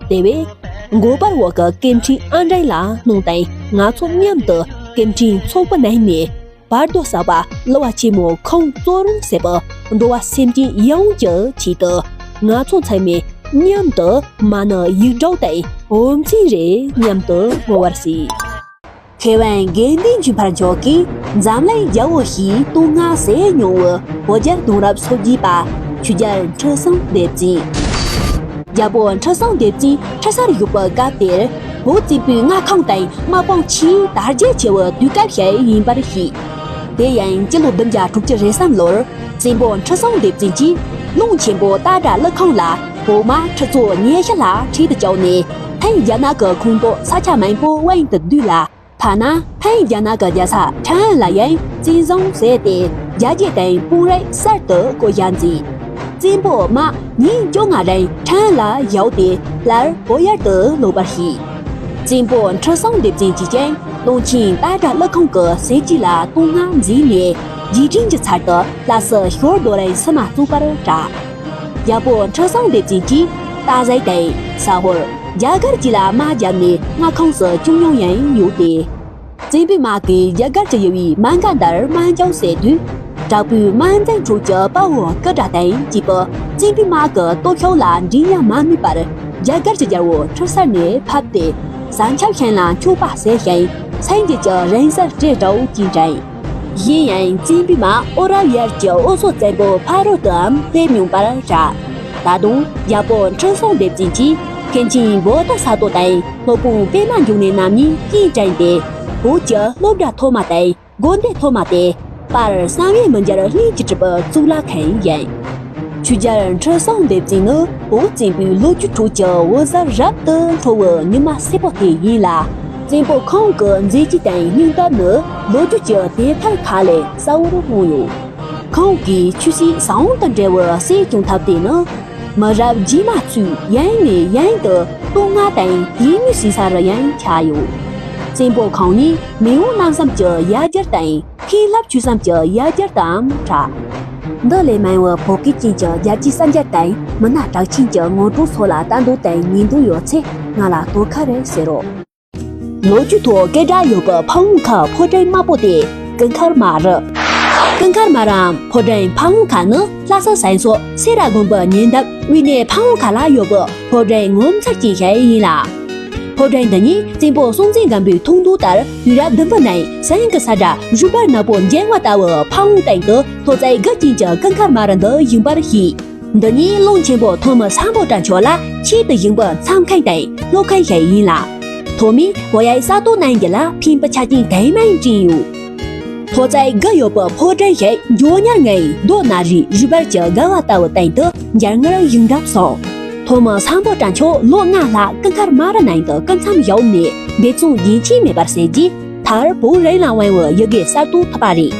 དེ་བས། མགོ་པར་འོག་གི་སྐད་འཕྲིན་ཨང་གྲངས་ལ་གནོན་ཏེ་ང་ཚོ་མཉམ་དུ་སྐད་འཕྲིན་ཚོགས་པ་ནང་ནས་བར་དོ་གསར་པ་གླུ་བ་ཆེན་མོ་ཁོང་གཙོ་རུ་བྱས་པའི་འགྲོ་བ་སེམས་ཅན་ཡོངས་ཀྱི་ཆེད་དུ་ང་ཚོ་ཚང་མས་མཉམ་དུ་མ་ཎི་ཡིག་དྲུག་དང་འོ་འཛིན་རེ་མཉམ་དུ་བསྔོ་བར་བྱེད། མཁས་དབང་དགེ་འདུན་ཆོས་འཕེལ་མཆོག་གིས་འཛམ་གླིང་རྒྱལ་པོ་ཞེས་བསྟོད་བསྔགས་བྱས་མྱོང་བའི་བོད་རྒྱལ་གདུང་རབས་སོ་བརྒྱད་པ་ཆོས་རྒྱལ་ཁྲི་སྲོང་ལྡེ་བཙན། རྒྱལ་པོ་ཁྲི་སྲོང་ལྡེ་བཙན་ཁྲི་སར་བཞུགས་པའི་སྐབས་དེར་བོད་བཙན་པོའི་མངའ་ཁོངས་དང་དམག་དཔུང་ཆེས་དར་རྒྱས་ཆེ་བའི་དུས་སྐབས་ཤིག་ཡིན་པར་བཤད། དེ་ཡང་སྤྱི་ལོ་བདུན་བརྒྱ་དྲུག་ཅུ་རེ་གསུམ་ལོར་བཙན་པོ་ཁྲི་སྲོང་ལྡེ་བཙན་གྱིས་ཀློང་ཆེན་པོ་སྟག་སྒྲ་ཀླུ་ཁང་ལ་བོད་དམག་ཁྲི་ཚོ་ཉི་ཤུ་ལྷག་ཁྲིད་དུ་བཅུག་ནས་ཐང་རྒྱ་ནག་གི་ཁོངས་གཏོགས་ས་ཆ་མང་པོ་དབང་དུ་བསྡུས་ལ། ཐ་ན་ཐང་རྒྱ་ནག་གི་རྒྱལ་ས་ཁྲེང་ཨན་ལ་ཡང་བཙན་བཟུང་བྱས་ཏེ་རྒྱ་རྒྱུད་དང་དཔོན་རིགས་གསར་དུ་བསྐོ་བཞག་མཛད། བཙན་པོའི་དམག་ཉིན་བཅོ་ལྔ་རིང་ཁྲེང་ཨན་ལ་བཞུགས་ཏེ་སླར་བོད་ཡུལ་དུ་ལོག་པར་བྱས། བཙན་པོ་ཁྲི་སྲོང་ལྡེ་བཙན་གྱིས་ཀྱང་ ཀློང་ཆེན་ཏཱ་ཏྲ་ཀླུ་ཁང་གི་སྲས་བཅས་ལ་དུང་ལྔ་མཛད་ནས་རྗེས་དྲན་གྱི་ཚུལ་དུ་ལྷ་སྲས་ཞོལ་རྡོ་རིང་སིལ་མ་བཙུགས་པར་གྲགས། རྒྱལ་པོ་ཁྲི་སྲོང་ལྡེ་བཙན་གྱིས་སྟག་གཟིག་དང་ཟ་ཧོར་རྒྱ་གར་བཅས་ལ་དམག་བརྒྱབ་ནས་མངའ་ཁོངས་སུ་བཅུག་མྱོང་ཡང་ཡོད་དེ། བཙན་པོའི་དམག་གིས་རྒྱ་གར་གྱི་ཡུལ་བའི་མ་ག་དྷར་དམག་འཇོག་སའི་དུས། དྲག་པོའི་དམག་འཛིན་ཁྲོད་ཀྱི་དཔའ་བོ་ཀི་ཏྲ་དང་བཅས་པ་བཙན་པོའི་དམག་གི་སྟོབས་ཤུགས་ལ་འགྲན་ཡ་མ་ནུས་པར་རྒྱ་གར་གྱི་རྒྱལ་པོ་ཁྲི་སར་ནས་ཕབ་སྟེ། ས་ཆ་གཞན་ལ་འཕྱོག་པ་བྱས་ཤིང་སངས་རྒྱས་ཀྱི་རིང་བསྲེལ་སྤྲད་འགྲོ་ཅེས་དྲན། གཞན་ཡང་བཙན་པོའི་དམག་ཨོ་ར་ཡར་གྱི་འོ་ཟོ་བཙན་པོ་ཕ་རོལ་ཏུའང་སླེབས་མྱོང་པར་གྲགས། ད་དུང་རྒྱལ་པོ་ཁྲི་སྲོང་ལྡེ་བཙན་གྱིས་མཁན་ཆེན་བོ་དྷི་ས་ཏྭ་དང་སློབ་དཔོན་པདྨ་འབྱུང་གནས་རྣམ་གཉིས་སྐྱེས་དྲན་ཏེ། བོད་ཀྱི་སློབ་གྲྭ་ཐོག་མ་དང་། དགོན་སྡེ་ཐོག་མ་སྟེ། པར་གསང་བའི་མི་འགྱུར་གླིང་གི་གྲུབ་པའི་གཙུག་ལག་ཁང་ཡིན། ཆོས་རྒྱལ་ཁྲི་སྲོང་ལྡེ་བཙན་ནི་བོད་བཙན་པོའི་ལོ་རྒྱུས་ཁྲོད་ཀྱི་འོད་གསལ་རབ་ཏུ་འཕྲོ་བའི་ཉི་མ་སེར་པོ་དེ་ཡིན་ལ། བཙན་པོ་ཁོང་གི་མཛད་རྗེས་དང་སྙིང་སྟོབས་ནི་ལོ་རྒྱུས་ཀྱི་དེབ་ཐེར་ཁག་ལས་གསལ་བོར་མངོན་ཡོད། ཁོང་གིས་ཆོས་སྲིད་ཟུང་དུ་འབྲེལ་བའི་སྲིད་སྐྱོང་ཐབས་དེ་ནི། མི་རབས་རྗེས་མ་ཚོས་ཡང་ནས་ཡང་དུ་དུང་ལྔ་དང་དེ་ཉིད་ཟིན་ས་རུ་ཡང་ཆགས་ཡོད། བཙན་པོ་ཁོང་ཉིད་མི་དབང་རྣམ་གསུམ་གྱི་ཡ་གྱལ་དང་མཁན་སློབ་ཆོས་གསུམ་གྱི་ཡ་གྱལ་དུའང་གྲགས། འདི་ལས་མང་བའི་བོད་སྐད་ཅན་གྱི་རྒྱལ་སྤྱིའི་གསར་འགྱུར་དང་མི་སྣ་གྲགས་ཅན་གྱི་ངོ་སྤྲོད་སོགས་ལ་ལྟ་འདོད་དང་ཉན་འདོད་ཡོད་ཚེ་ང་ལ་དོ་ཁ་རེ་ཟེར་རོགས། ལོ་རྒྱུས་ཐོག་སྐད་གྲགས་ཡོད་པའི་ཕ་བོང་ཁ་ཕོ་བྲང་དམར་པོ་སྟེ་ཀུན་མཁར་མ་རི། ཀུན་མཁར་མ་རིའམ་ཕོ་བྲང་ཕ་བོང་ཁ་ནི་ལྷ་ས་ཟན་སོགས་སེ་ར་དགོན་པའི་ཉེ་འདབས་དབུས་གནས་ཕ་བོང་ཁ་ལ་ཡོད་པའི་ཕོ་བྲང་ངོ་མཚར་ཅན་ཞིག་ཡིན་ལ། ཕོ་བྲང་འདི་ཉིད་བཙན་པོ་སྲོང་བཙན་སྒམ་པོའི་ཐུགས་འདུན་ལྟར་དུས་རབས་བདུན་པའི་ནང་ཟན་གྱི་ས་ཁྲ་རུས་སྦལ་ནག་པོ་འགྱིང་བ་ལྟ་བུའི་ཕ་བོང་སྟེང་དུ་ཐོག་བརྩེགས་དགུ་ཅན་གྱི་ཀུན་མཁར་མ་རི་འདི་ཡིན་པར་བཤད། འདི་ནི་ཀློང་ཆེན་པོ་ཐོན་མི་སམ་བྷོ་ཊ་མཆོག་ལ་ཆེད་དུ་བཞེངས་པའི་མཚམས་ཁང་དང་སློབ་ཁང་ཞིག་ཡིན་ལ། ཐོན་མིས་བོད་ཡིག་གསར་གཏོད་གནང་རྒྱུ་ལ་ཕན་པའི་ཆ་རྐྱེན་གང་མང་བསྐྲུན་ཡོད། ཐོག་བརྩེགས་དགུ་ཡོད་པའི་ཕོ་བྲང་ཞིག་མགྱོགས་ཉལ་ངའི་རྡོ་ནག་རིའི་རུས་སྦལ་གྱི་དགའ་བ་ལྟ་བུ་སྟེང་དུ་འཇའ་ངར་བཞུགས་གྲབས་སོང་། ཐོན་མི་སམ་བྷོ་ཊ་མཆོག་ལོ་ལྔ་ལྷག་ཀུན་མཁར་མ་རི་ནང་དུ་སྐུ་མཚམས་བཞག་ནས་འབད་བརྩོན་རྒྱུན་ཆད་མེད་པར་བྱས་རྗེས། མཐར་བོད་རང་ལ་དབང་བའི་ཡི་གེ་གསར་གཏོད་ཐུབ་པ་རེད།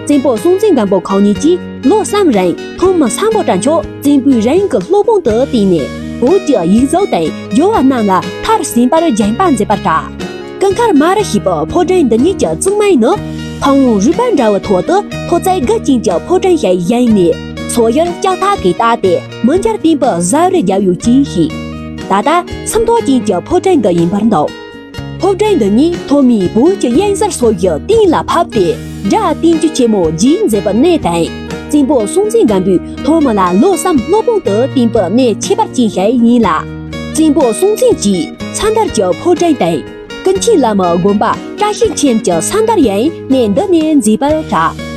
བཙན་པོ་སྲོང་བཙན་སྒམ་པོ་ཁོང་ཉིད་ཀྱིས་ལོ་གསུམ་རིང་ཐོན་མི་སམ་བྷོ་ཊ་མཆོག་བཙན་པོའི་རིང་གི་སློབ་དཔོན་དུ་བསྟེན་ནས་བོད་ཀྱི་ཡིག་གཟུགས་དང་སྦྱོར་བ་རྣམས་ལ་མཐར་ཕྱིན་པར་སྦྱངས་པ་མཛད་པར་གྲགས། ཀུན་མཁར་མ་རི་ཞེས་པའི་ཕོ་བྲང་འདི་ཉིད་ཀྱི་བཙུན་མ་ནི་ཕ་བོང་རུས་སྦལ་འདྲ་བའི་ཐོག་ཏུ་ཐོག་བརྩེགས་དགུ་ཅན་གྱི་ཕོ་བྲང་ཞིག་བཞེངས་ནས་སོ་ཡུལ་ལྕགས་ཐག་གིས་བཏགས་ཏེ་མི་འགྱུར་བརྟན་པོ་གཟབ་རེས་བརྒྱབ་ཡོད་ཅེས་བཤད། ད་ལྟ་སུམ་ཐོག་ཅན་གྱི་ཕོ་བྲང་འདི་ཡིན་པར་འདོད། ཕོ་བྲང་འདི་ཉིད་ཐོན་མིས་བོད་ཀྱི་དབྱངས་གསལ་སོགས་ཀྱི་གཏིང་ལ་ཕབ་སྟེ་སྒྲ་བསྟན་རྒྱུ་ཆེན་མོ་རྗེས་མཛད་པའི་གནས་དང་། བཙན་པོ་སྲོང་བཙན་སྒམ་པོས་ཐོན་མི་ལ་ལོ་གསུམ་སློབ་དཔོན་དུ་བསྟེན་པའི་གནས་ཁྱད་པར་ཅན་ཞིག་ཡིན་ལ། བཙན་པོ་སྲོང་བཙན་གྱིས་ཚ་འདར་གྱི་ཕོ་བྲང་དང་། ཀུན་མཁྱེན་བླ་མའི་དགོན་པ་བཀྲ་ཤིས་མཆིམས་ཀྱི་ཚ་འདར་ཡང་གནས་འདི་ནས་མཛད་པར་གྲགས།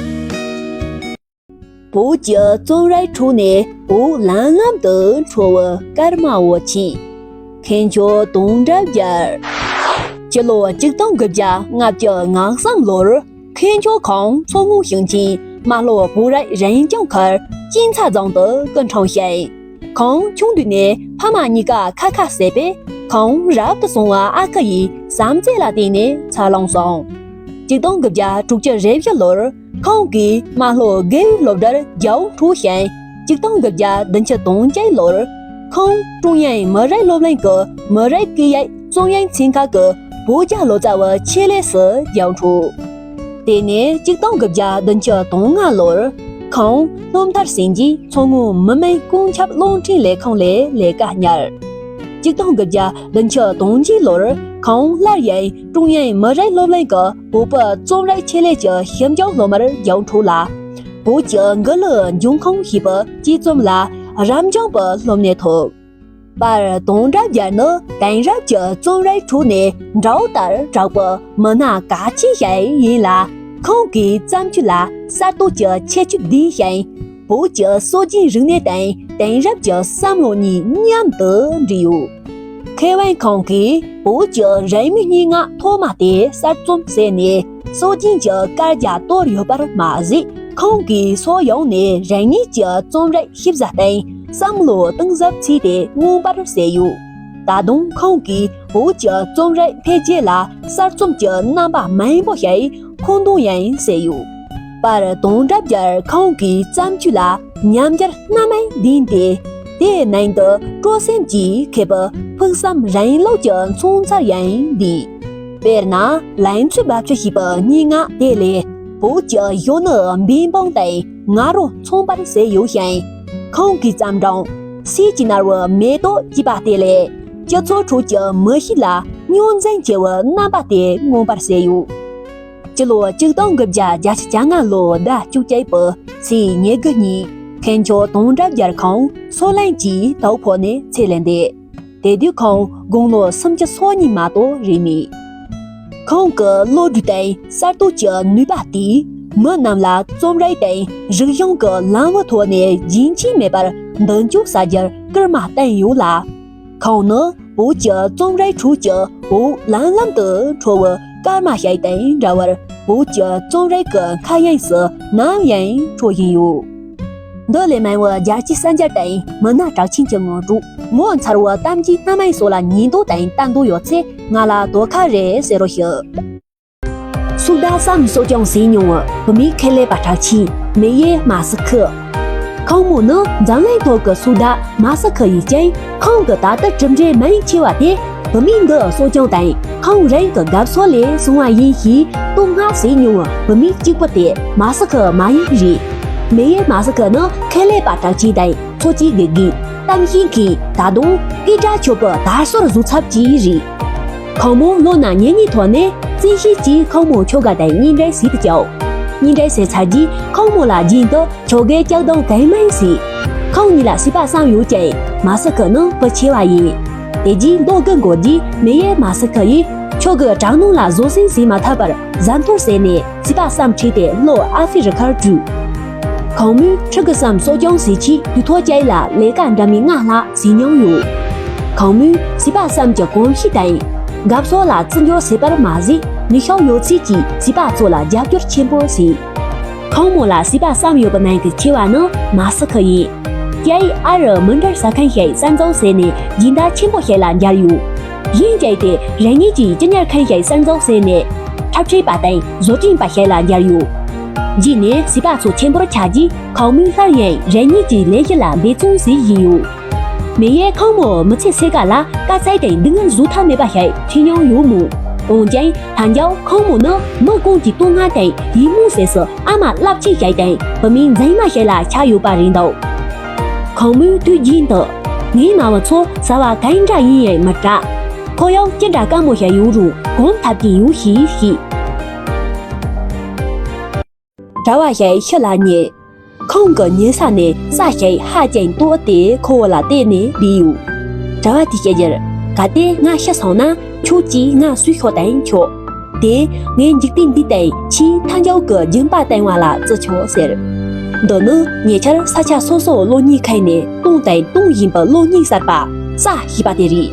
བོད་ཀྱི་རྩོམ་རིག་ཁྲོད་ནས་འོད་ལམ་ལམ་དུ་འཕྲོ་བའི་ཀརྨ་པ་ཆེན། མཁན་མཆོག་དོན་གྲུབ་རྒྱལ། སྤྱི་ལོ་ཆིག་སྟོང་དགུ་བརྒྱ་ལྔ་བཅུ་ང་གསུམ་ལོར་མཁན་མཆོག་ཁོང་མཚོ་སྔོན་ཞིང་ཆེན་རྨ་ལྷོ་བོད་རིགས་རང་སྐྱོང་ཁུལ་ཅིན་ཚ་རྫོང་དུ་སྐུ་འཁྲུངས་ཤིང་། ཁོང་ཆུང་དུས་ནས་ཕ་མ་གཉིས་ཀ་ཁ་ཁ་བྱས་པས། ཁོང་རབ་ཏུ་བྱུང་བ་ཨ་ཁུ་ཡི་བྱམས་བརྩེ་ལ་བརྟེན་ནས་འཚར་ལོངས་སོང་། ཆིག་སྟོང་དགུ་བརྒྱ་དྲུག་ཅུ་རེ་བཞི་ལོར་ཁོང་གིས་རྨ་ལྷོ་དགེ་འོས་སློབ་གྲྭར་རྒྱལ་པོ་འཁྲུངས་ཤིང་། ཆིག་སྟོང་དགུ་བརྒྱ་བདུན་ཅུ་དོན་གཅིག་ལོར་ཁོང་ཀྲུང་དབྱང་མི་རིགས་སློབ་གླིང་གི་མི་རིགས་སྐད་ཡིག་རྩོམ་ཡིག་ཚན་ཁག་གི་བོད་རྒྱ་ལོ་ཙཱ་བའི་ཆེད་ལས་སུ་རྒྱལ་པོ་འཁྲུངས། དེ་ནས་ཆིག་སྟོང་དགུ་བརྒྱ་བདུན་ཅུ་དོན་ལྔ་ལོར་ཁོང་སློབ་མཐར་ཕྱིན་རྗེས་མཚོ་སྔོན་མི་དམངས་ཀུན་ཁྱབ་རླུང་འཕྲིན་ལས་ཁང་ལས་ལས་ཀ་གཉེར། ཆིག་སྟོང་དགུ་བརྒྱ་བདུན་ཅུ་དོན་བརྒྱད་ལོར་ཁོང་སླར་ཡང་ཀྲུང་དབྱང་མི་རིགས་སློབ་གླིང་གི་བོད་པའི་རྩོམ་རིག་ཆེད་ལས་ཀྱི་ཞིབ་འཇུག་སློབ་མར་རྒྱལ་པོ་འཁྲུངས་ལ། བོད་ཀྱི་མགུར་གླུ་འབྱུང་ཁུངས་ཞེས་པའི་དཔྱད་རྩོམ་ལ་རབ་འབྱམས་པའི་སློབ་གཉེར་ཐོབ། པར་དོན་གྲུབ་རྒྱལ་ནི་དེང་རབས་ཀྱི་རྩོམ་རིག་ཁྲོད་ནས་འགྲོ་ལྟར་གྲགས་པའི་མི་སྣ་གལ་ཆེ་ཞིག་ཡིན་ལ། ཁོང་གི་བརྩམས་ཆོས་ལ་གསར་གཏོད་ཀྱི་ཁྱད་ཆོས་ལྡན་ཞིང་། བོད་ཀྱི་སྲོལ་རྒྱུན་རིག་གནས་དང་དེང་རབས་ཀྱི་བསམ་བློ་གཉིས་མཉམ་དུ་འདྲེས་ཡོད། མཁས་དབང་ཁོང་གིས་བོད་ཀྱི་རིག་གནས་སྙན་ངག་ཐོག་མ་དེ་གསར་རྩོམ་བྱས་ནས་སྲོལ་རྒྱུན་གྱི་དཀར་རྒྱ་གཏོར་ཡོད་པར་མ་ཟད། ཁོང་གིས་ཕྱོགས་ཡོངས་ནས་རང་ཉིད་ཀྱི་རྩོམ་རིག་ཤེས་བྱ་དང་བསམ་བློ་གཏིང་ཟབ་བྱས་ཏེ་མངོན་པར་བྱས་ཡོད། ད་དུང་ཁོང་གིས་བོད་ཀྱི་རྩོམ་རིག་འཕེལ་རྒྱས་ལ་གསར་རྩོམ་གྱི་རྣམ་པ་མང་པོ་ཞིག་མཁོ་འདོན་ཡང་བྱས་ཡོད། པར་དོན་གྲུབ་རྒྱལ་ཁོང་གི་བརྩམས་ཆོས་ལ་ཉམས་འགྱུར་སྣ་མང་ལྡན་ཏེ། དེའི་ནང་དུ་སྤྲོ་སེམས་ཀྱིས་མཁས་པའི་ཕུགས་བསམ་རིང་ལུགས་ཀྱི་མཚོན་ཚུལ་ཡང་ལྡན། དཔེར་ན་ལན་ཚྭའི་འབབ་ཚུགས་ཞེས་པའི་སྙན་ངག་དེ་ལས་བོད་ཀྱི་གཞོན་ནུ་འབད་འབུངས་དང་ང་རོ་མཚུངས་པར་གསལ་ཡོད་ཞིང་། ཁོང་གི་བརྩམས་སྒྲུང་སྲས་ཀྱི་ནུ་བོ་མེ་ཏོག་ཅེས་པ་དེ་ལས་སྤྱི་ཚོགས་ཁྲོད་ཀྱི་མི་གཤིས་ལ་རྙོག་འཛིང་ཆེ་བའི་རྣམ་པ་དེ་མངོན་པར་གསལ་ཡོད། སྤྱི་ལོ་ཆིག་སྟོང་དགུ་བརྒྱ་བརྒྱད་ཅུ་གྱ་ལྔ་ལོའི་ཟླ་བཅུ་གཅིག་པའི་ཚེས་ཉེར་དགུ་ཉིན་མཁན་མཆོག་དོན་གྲུབ་རྒྱལ་ཁོང་སོ་ལན་གྱི་དྭགས་ཕོགས་ནས་ཚེ་ལས་འདས། དེ་དུས་ཁོང་དགུང་ལོ་སུམ་ཅུ་སོ་གཉིས་མ་གཏོགས་རེད་མེད། ཁོང་གི་བློ་གྲོས་དང་གསར་གཏོད་ཀྱི་ནུས་པ་དེས་མི་རྣམས་ལ་རྩོམ་རིག་དང་རིག་གཞུང་གི་ལམ་བུའི་ཐོག་ནས་རྒྱུན་ཆད་མེད་པར་མདུན་སྐྱོད་ས་རྒྱུར་སྐུལ་མ་བཏང་ཡོད་ལ། ཁོང་ནི་བོད་ཀྱི་རྩོམ་རིག་ཁྲོད་ཀྱི་འོད་ལམ་ལམ་དུ་འཕྲོ་བའི་སྐར་མ་ཞིག་དང་འདྲ་བར་བོད་ཀྱི་རྩོམ་རིག་གི་མཁའ་དབྱིངས་སུ་ནམ་ཡང་འཕྲོ་བཞིན་ཡོད། འདི་ལས་མང་བའི་རྒྱལ་སྤྱིའི་གསར་འགྱུར་དང་མི་སྣ་གྲགས་ཆེན་གྱི་ངོ་སྤྲོད། ངོ་མཚར་བའི་གཏམ་རྒྱུད་སྣ་མིན་སོགས་ལ་ཉན་འདོད་དང་ལྟ་འདོད་ཡོད་ཚེ་ང་ལ་དོ་ཁ་རེ་ཟེར་རོགས་ཞུ། སུ་ད་སམ་གསོ་སྐྱོང་བྱས་མྱོང་བའི་བུད་མེད་ཁེ་ལས་པ་གྲགས་ཆེན་མེ་ཡེ་མ་སི་ཁི། ཁོང་མོ་ནི་འཛམ་གླིང་ཐོག་གི་སུ་ད་མ་སི་ཁི་ཡིན་ཅིང་། ཁོང་གི་ད་ལྟ་གྲུབ་འབྲས་མང་ཆེ་བ་དེ་བུད་མེད་འདི་གསོ་སྐྱོང་དང་ཁོང་རང་གི་དགའ་ཕྱོགས་ལས་བྱུང་བ་ཡིན་ཞེས་བསྟོད་བསྔགས་བྱས་མྱོང་བའི་བུད་མེད་གཅིག་པུ་དེ་མ་སི་ཁི་མ་ཡིན་རེད། མེ་ཡེ་མ་སི་ཁི་ནི་ཁེ་ལས་པ་གྲགས་ཆེན་དང་། འཚོ་བཅུད་དགེ་རྒན། གཏམ་བཤད་མཁན། ད་དུང་སྐད་གྲགས་ཆོད་པའི་དར་སྲོལ་བཟོ་ཚབ་ཅིག་རེད། ཁོང་མོ་ལོ་ན་ཉེ་ཉེ་ཐོག་ནས་བཙན་ཤེད་ཀྱིས་ཁོང་མོའི་ཁྱོ་ག་དང་གཉེན་འབྲེལ་བྱེད་དུ་བཅུག་གཉེན་འབྲེལ་བྱས་ཚར་རྗེས་ཁོང་མོ་ལ་རྒྱུན་དུ་ཁྱོ་གའི་སྐྱག་རྡུང་གང་མང་བྱས། ཁོང་གཉིས་ལ་བྱིས་པ་གསུམ་ཡོད་ཀྱང་མ་སི་ཁི་ནི་བུ་ཆེ་བ་ཡིན། དེ་རྗེས་ལོ་དགུ་འགོར་རྗེས་མེ་ཡེ་མ་སི་ཁི་ཡིས་ཁྱོ་གའི་དྲག་གནོན་ལ་བཟོད་བསྲན་བྱེད་མ་ཐུབ་པར་བཟའ་འཐོར་བྱས་ནས། བྱིས་པ་གསུམ་ཁྲིད་དེ་ལྷོ་ཨ་ཧྥེ་རི་ཁར་བྲོས། ཁོང་མོས་ཕྲུ་གུ་གསུམ་གསོ་སྐྱོང་བྱེད་ཆེད་དུས་ཐོག་ཅིག་ལ་ལས་ཀ་འདྲ་མིན་ལྔ་ལྷག་བྱས་མྱོང་ཡོད། ཁོང་མོས་བྱིས་པ་གསུམ་གྱི་གོམས་གཤིས་དང་། དགའ་ཕྱོགས་ལ་བརྩི་འཇོག་བྱེད་པར་མ་ཟད། ནུས་ཤུགས་ཡོད་ཚད་ཀྱིས་བྱིས་པ་ཚོ་ལ་རྒྱབ་སྐྱོར་ཆེན་པོ་བྱས། ཁོང་མོ་ལ་བྱིས་པ་གསུམ་ཡོད་པའི་ནང་གི་ཆེ་བ་ནི་མ་སི་ཁི་ཡིན། ཀྱེ་ཨ་རུ་མི་འགྲུལ་ཟ་མཁན་ཞིག་གསར་འཛུགས་བྱས་ནས་སྦྱིན་བདག་ཆེན་པོ་ཞིག་ལ་གྱུར་ཡོད། གཞན་གཅིག་དེ་རང་ཉིད་ཀྱིས་སྐྱི་གཉེར་མཁན་ཞིག་གསར་འཛུགས་བྱས་ནས་འཁྲབ་ཁྲིད་པ་དང་བཟོ་སྐྲུན་པ་ཞིག་ལ་གྱུར་ཡོད། རྗེས་ནས་བྱིས་པ་ཚོ་ཆེན་པོར་ཆགས་རྗེས་ཁོང་མོས་སླར་ཡང་རང་ཉིད་ཀྱི་ལས་གཞི་ལ་འབད་བརྩོན་བྱེད་བཞིན་ཡོད། མེ་ཡེ་ཁོང་མོ་མི་ཚེ་ཕྱེད་ཀ་ལ་དཀའ་ཚེགས་དང་སྡུག་བསྔལ་བཟོད་ཐབས་མེད་པ་ཞིག་འཕྲད་མྱོང་ཡོད་མོད། འོན་ཀྱང་ཐང་རྒྱལ་ཁོང་མོ་ནི་མི་ཀུན་གྱི་བསྟོད་བསྔགས་དང་ཡིད་སྨོན་སེམས་སུ་ཨ་མ་རླབས་ཆེན་ཞིག་དང་བུད་མེད་མཛངས་མ་ཞིག་ལ་ཆགས་ཡོད་པ་རེད་འདུག་ཁོང་མོས་དུས་རྒྱུན་དུ། ངའི་རྨ་བུ་ཚོ་བྱ་བ་གང་འདྲ་ཡིན་ཡང་མི་སྐྲག་ཁོ་ཡང་ཅི་འདྲ་དཀའ་མོ་ཞིག་ཡོད་རུང་གོམ་ཐབས་ཀྱིན་ཡོད་ཞེས་བཤད། གྲྭ་བ་ཞིག་ཤི་ལ་ཉེ། ཁོང་གི་ཉལ་ས་ནས་ས་ཞིག་ཧ་ཅང་མཐོ་སྟེ་ཁོ་བོ་ལ་བལྟས་ནས་བསྡད་ཡོད། གྲྭ་བ་དེས་བཤད་རྒྱུར། གལ་ཏེ་ང་ཤི་སོང་ན་ཁྱོད་ཀྱིས་ང་གསོས་ཤོག་དང་ཆོག་དེས་ངའི་འཇིག་རྟེན་འདི་དང་ཕྱིའི་ཐང་རྒྱལ་གྱི་སྦྱིན་པ་བཏང་བ་ལ་བརྩི་ཆོག་ཟེར། འདི་ནི་ཉེ་ཆར་ས་ཆ་སོ་སོའི་གློག་བརྙན་ཁང་ནས་བཏང་དང་གཏོང་བཞིན་པའི་གློག་བརྙན་གསར་པ་ས་ཞེས་པ་དེ་རེད།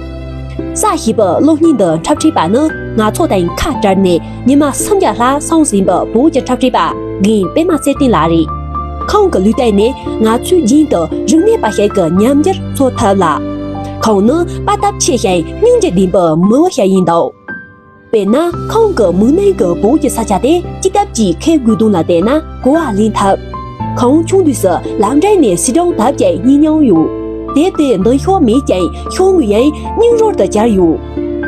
ས་ཞེས་པའི་གློག་བརྙན་འདི་འཁྲབ་ཁྲིད་པ་ནི་ང་ཚོ་དང་ཁ་བྲལ་ནས་ཉི་མ་སུམ་བརྒྱ་ལྷག་སོང་ཟིན་པའི་བོད་ཀྱི་འཁྲབ་ཁྲིད་པ་རྒན་པད་མ་ཚེ་བརྟན་ལགས་རེད། ཁོང་གི་ལུས་སྟེང་ནས་ང་ཚོས་རྒྱུན་དུ་རིག་གནས་པ་ཞིག་གི་ཉམས་འགྱུར་འཚོལ་ཐུབ་ལ། ཁོང་ནི་དཔའ་སྟོབས་ཆེ་ཞིང་སྙིང་རྗེ་ལྡན་པའི་མི་བུ་ཞིག་ཡིན་འདུག་དཔེར་ན་ཁོང་གི་མིག་ནང་གི་བོད་ཀྱི་ས་ཆ་དེ་སྤྱི་ཐབ་ཀྱིས་ཁེབས་དགོས་དོན་ལ་བལྟས་ན་གོ་བ་ལེན་ཐུབ། ཁོང་ཆུང་དུས་སུ་ལམ་འགྲམ་ནས་སི་ཁྲོན་དེབ་ཅིག་རྙེད་མྱོང་ཡོད། དེབ་དེ་མདུན་ཤོག་མེད་ཀྱང་ཤོག་ངོས་ཡང་སྙིང་རོལ་དུ་གྱར་ཡོད།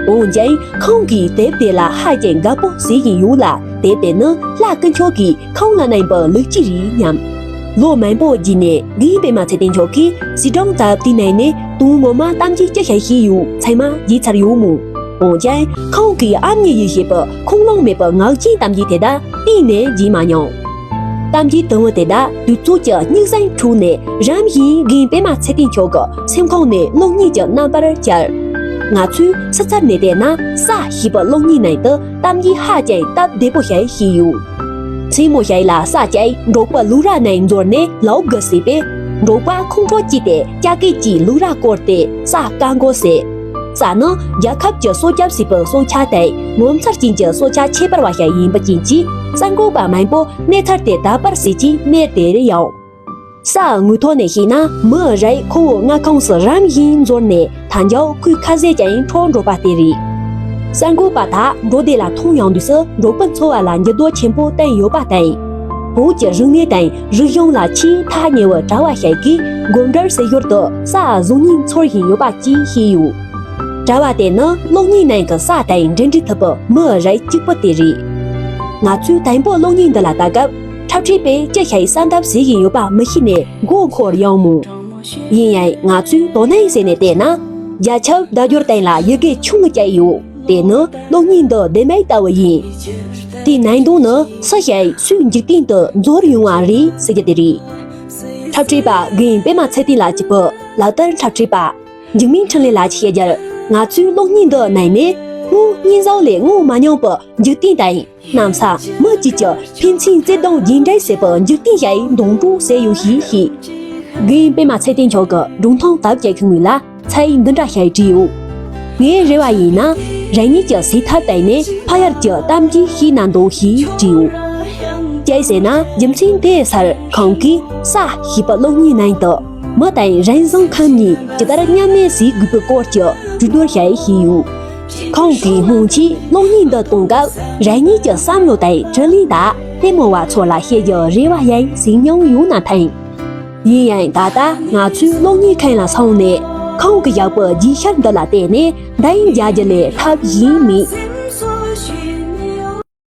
འོན་ཀྱང་ཁོང་གིས་དེབ་དེ་ལ་ཧ་ཅང་དགའ་པོ་བྱེད་བཞིན་ཡོད་ལ། དེབ་དེ་ནི་ལྷ་དཀོན་མཆོག་གིས་ཁོང་ལ་གནང་བའི་ལེགས་སྐྱེས་རེད་སྙམ། ལོ་མང་པོ་རྗེས་ནས་རྒན་པད་མ་ཚེ་བརྟན་མཆོག་གིས་སི་ཁྲོན་དེབ་དེའི་ནང་ནས་དོན་ངོ་མ་གཏམ་རྒྱུད་ཅི་ཞིག་བཤད་ཡོད་ཚང་མ་བརྗེད་ཚར་ཡོད་མོད། འོན་ཀྱང་ཁོང་གིས་ཨ་མྱེས་ཡིས་བཤད་པའི་ཁུངས་ལུང་མེད་པའི་ངག་རྒྱུན་གཏམ་རྒྱུད་དེ་དག་གཏན་ནས་བརྗེད་མ་མྱོང་། གཏམ་རྒྱུད་དུམ་བུ་དེ་དག་དུས་ཚོད་ཀྱི་སྙིགས་ཟིང་ཁྲོད་ནས་རིམ་བཞིན་རྒན་པད་མ་ཚེ་བརྟན་མཆོག་གི་སེམས་ཁོང་ནས་གློག་བརྙན་གྱི་རྣམ་པར་གྱུར། ང་ཚོས་ཕྱི་ཚུལ་ནས་བལྟས་ན་ས་ཞེས་པའི་གློག་བརྙན་ནང་དུ་གཏམ་རྒྱུད་ཧ་ཅང་སྟབས་བདེ་པོ་ཞིག་བཤད་ཡོད། མཚན་མོ་ཞིག་ལ་ས་ཆའི་འབྲོག་པ་ལུག་ར་ནང་འཛུལ་ནས་ལོག་དགོས་ཟེར་བས། འབྲོག་པ་ཁོང་ཁྲོ་སྐྱེས་ཏེ་ལྕག་སྐེད་ཀྱིས་ལུག་ར་བསྐོར་ཏེ་ས་བཀག་འགོག་བྱས། ས་ནི་རྒྱལ་ཁབ་ཀྱི་སྲོག་སྐྱོབ་བྱེད་པའི་སྲོག་ཆགས་དང་ངོ་མཚར་ཅན་གྱི་སྲོག་ཆགས་ཁྱད་པར་བ་ཞིག་ཡིན་པའི་རྐྱེན་གྱིས་གསར་འགོད་པ་མང་པོ་གནས་ཚུལ་དེ་དག་པར་བྱེད་ཀྱིན་གནས་དེར་ཡོང་། ས་དངོས་ཐོག་ནས་བཤད་ན་མི་རེ་ཁོ་བོའི་མངའ་ཁོངས་སུ་རིམ་བཞིན་འཛུལ་ནས་ཐང་རྒྱལ་ཁུལ་ཁ་ཤས་ཀྱང་འཕྲོག་འགྲོ་བ་དེ་རེད། གསར་འགོད་པ་དག་འབྲོག་སྡེ་ལ་ཐོན་ཡོང་དུས་སུ་འབྲོག་པའི་འཚོ་བ་ལ་འགྱུར་ལྡོག་ཆེན་པོ་བཏང་ཡོད་པ་དང་། བོད་ཀྱི་རིག་གནས་དང་རིག་གཞུང་ལ་ཆེས་ཐག་ཉེ་བའི་གྲྭ་བ་ཞིག་གིས་དགོད་བྲ་བྱེད་ཞོར་དུ་ས་བཟོ་སྙིང་འཚོལ་བཞིན་ཡོད་པ་བཅས་བཤད་ཡོད། གྲྭ་བ་དེ་ནི་གློག་བརྙན་ནང་གི་ས་དང་འབྲེལ་འདྲིས་ཐུབ་པའི་མི་རིགས་གཅིག་པུ་དེ་རེད། ང་ཚོས་དང་པོ་གློག་བརྙན་འདི་ལ་ལྟ་སྐབས་འཁྲབ་ཁྲིད་པས་ཅི་བྱས་གསལ་འདེབས་བྱེད་བཞིན་ཡོད་པ་མི་ཤེས་ནས་མགོ་འཁོར་ཡོང་མོད། ཡིན་ཡང་ང་ཚོས་དོ་སྣང་བྱས་ནས་བལྟས་ན། རྒྱ་ཁྱབ་བརྡ་སྦྱོར་སྟེང་ལ་ཡི་གེ་ཆུང་ངུ་བཅས་ཡོད། དེ་ནི་གློག་བརྙན་འདི་བདེན་པའི་ལྟ་བུ་ཡིན། དེའི་ནང་དོན་ནི་སུ་ཞིག་སུའི་འཇིག་རྟེན་དུ་འཛུལ་ཡོང་བ་རེད་ཟེར་རྒྱུ་དེ་རེད། འཁྲབ་ཁྲིད་པ་རྒན་པད་མ་ཚེ་བརྟན་ལགས་ཀྱི་བུ་ལག་དར་འཁྲབ་ཁྲིད་པ། འཇིགས་མེད་འཕྲིན་ལས་ལགས་ཀྱིས་བཤད་རྒྱུར། ང་ཚོའི་གློག་བརྙན་འདི་ནང་ནས་སྔོན་བརྙན་ཟོག་ལས་མངོན་མ་མྱོང་པའི་འཇིག་རྟེན་དང་། གནམ་ས་མི་གཅིག་གི་ཕན་ཚུན་བརྩེ་དུང་རྒྱུ་འབྲས་ཟེར་བའི་འཇིག་རྟེན་ཞིག་འདོན་སྤྲོད་བྱས་ཡོད་ཞེས་བཤད། རྒན་པད་མ་ཚེ་བརྟན་མཆོག་གི་སྒྲུང་ཐུང་དག་བརྒྱད་ཀྱི་ངོས་ལ་ཚིག་འདི་འདྲ་ཞིག་བྲིས་ཡོད། ངའི་རེ་བ་ཡིན་ན། རང་ཉིད་ཀྱི་སེམས་ཐག་བཏོན་ནས་ཕ་ཡུལ་གྱི་གཏམ་རྒྱུད་ཤེས་ན་འདོད་ཞེས་བྲིས་ཡོད། གང་ཟེར་ན། རྒྱུ་མཚན་དེའི་སར་ཁོང་གིས་ས་ཞེས་པའི་གློག་བརྙན་ནང་དུ་མི་དང་རང་བཟང་ཁམས་གཉིས་ཇི་ལྟར་མཉམ་གནས་བྱེད་དགོས་པའི་སྐོར་གྱི་གྲོས་བསྡུར་ཞིག་བྱས་ཡོད། ཁོང་གིས་སྔོན་ཆད་གློག་བརྙན་འདི་གཏོང་སྐབས་རང་ཉིད་ཀྱི་བསམ་བློ་དང་དྲིན་ལན་དག་ལྟད་མོ་བ་ཚོ་ལ་བཤད་རྒྱུའི་རེ་བ་ཡང་བྱས་མྱོང་ཡོད་ན་ཐང་། ཡིན་ཡང་ད་ལྟ་ང་ཚོའི་གློག་བརྙན་ཁང་ལ་སོང་ནས་ཁོང་གིས་བཞག་པའི་རྗེས་ཤུལ་འདི་ལ་བལྟས་ནས་འདང་རྒྱག་རྒྱུ་ལས་ཐབས་གཞན་མེད།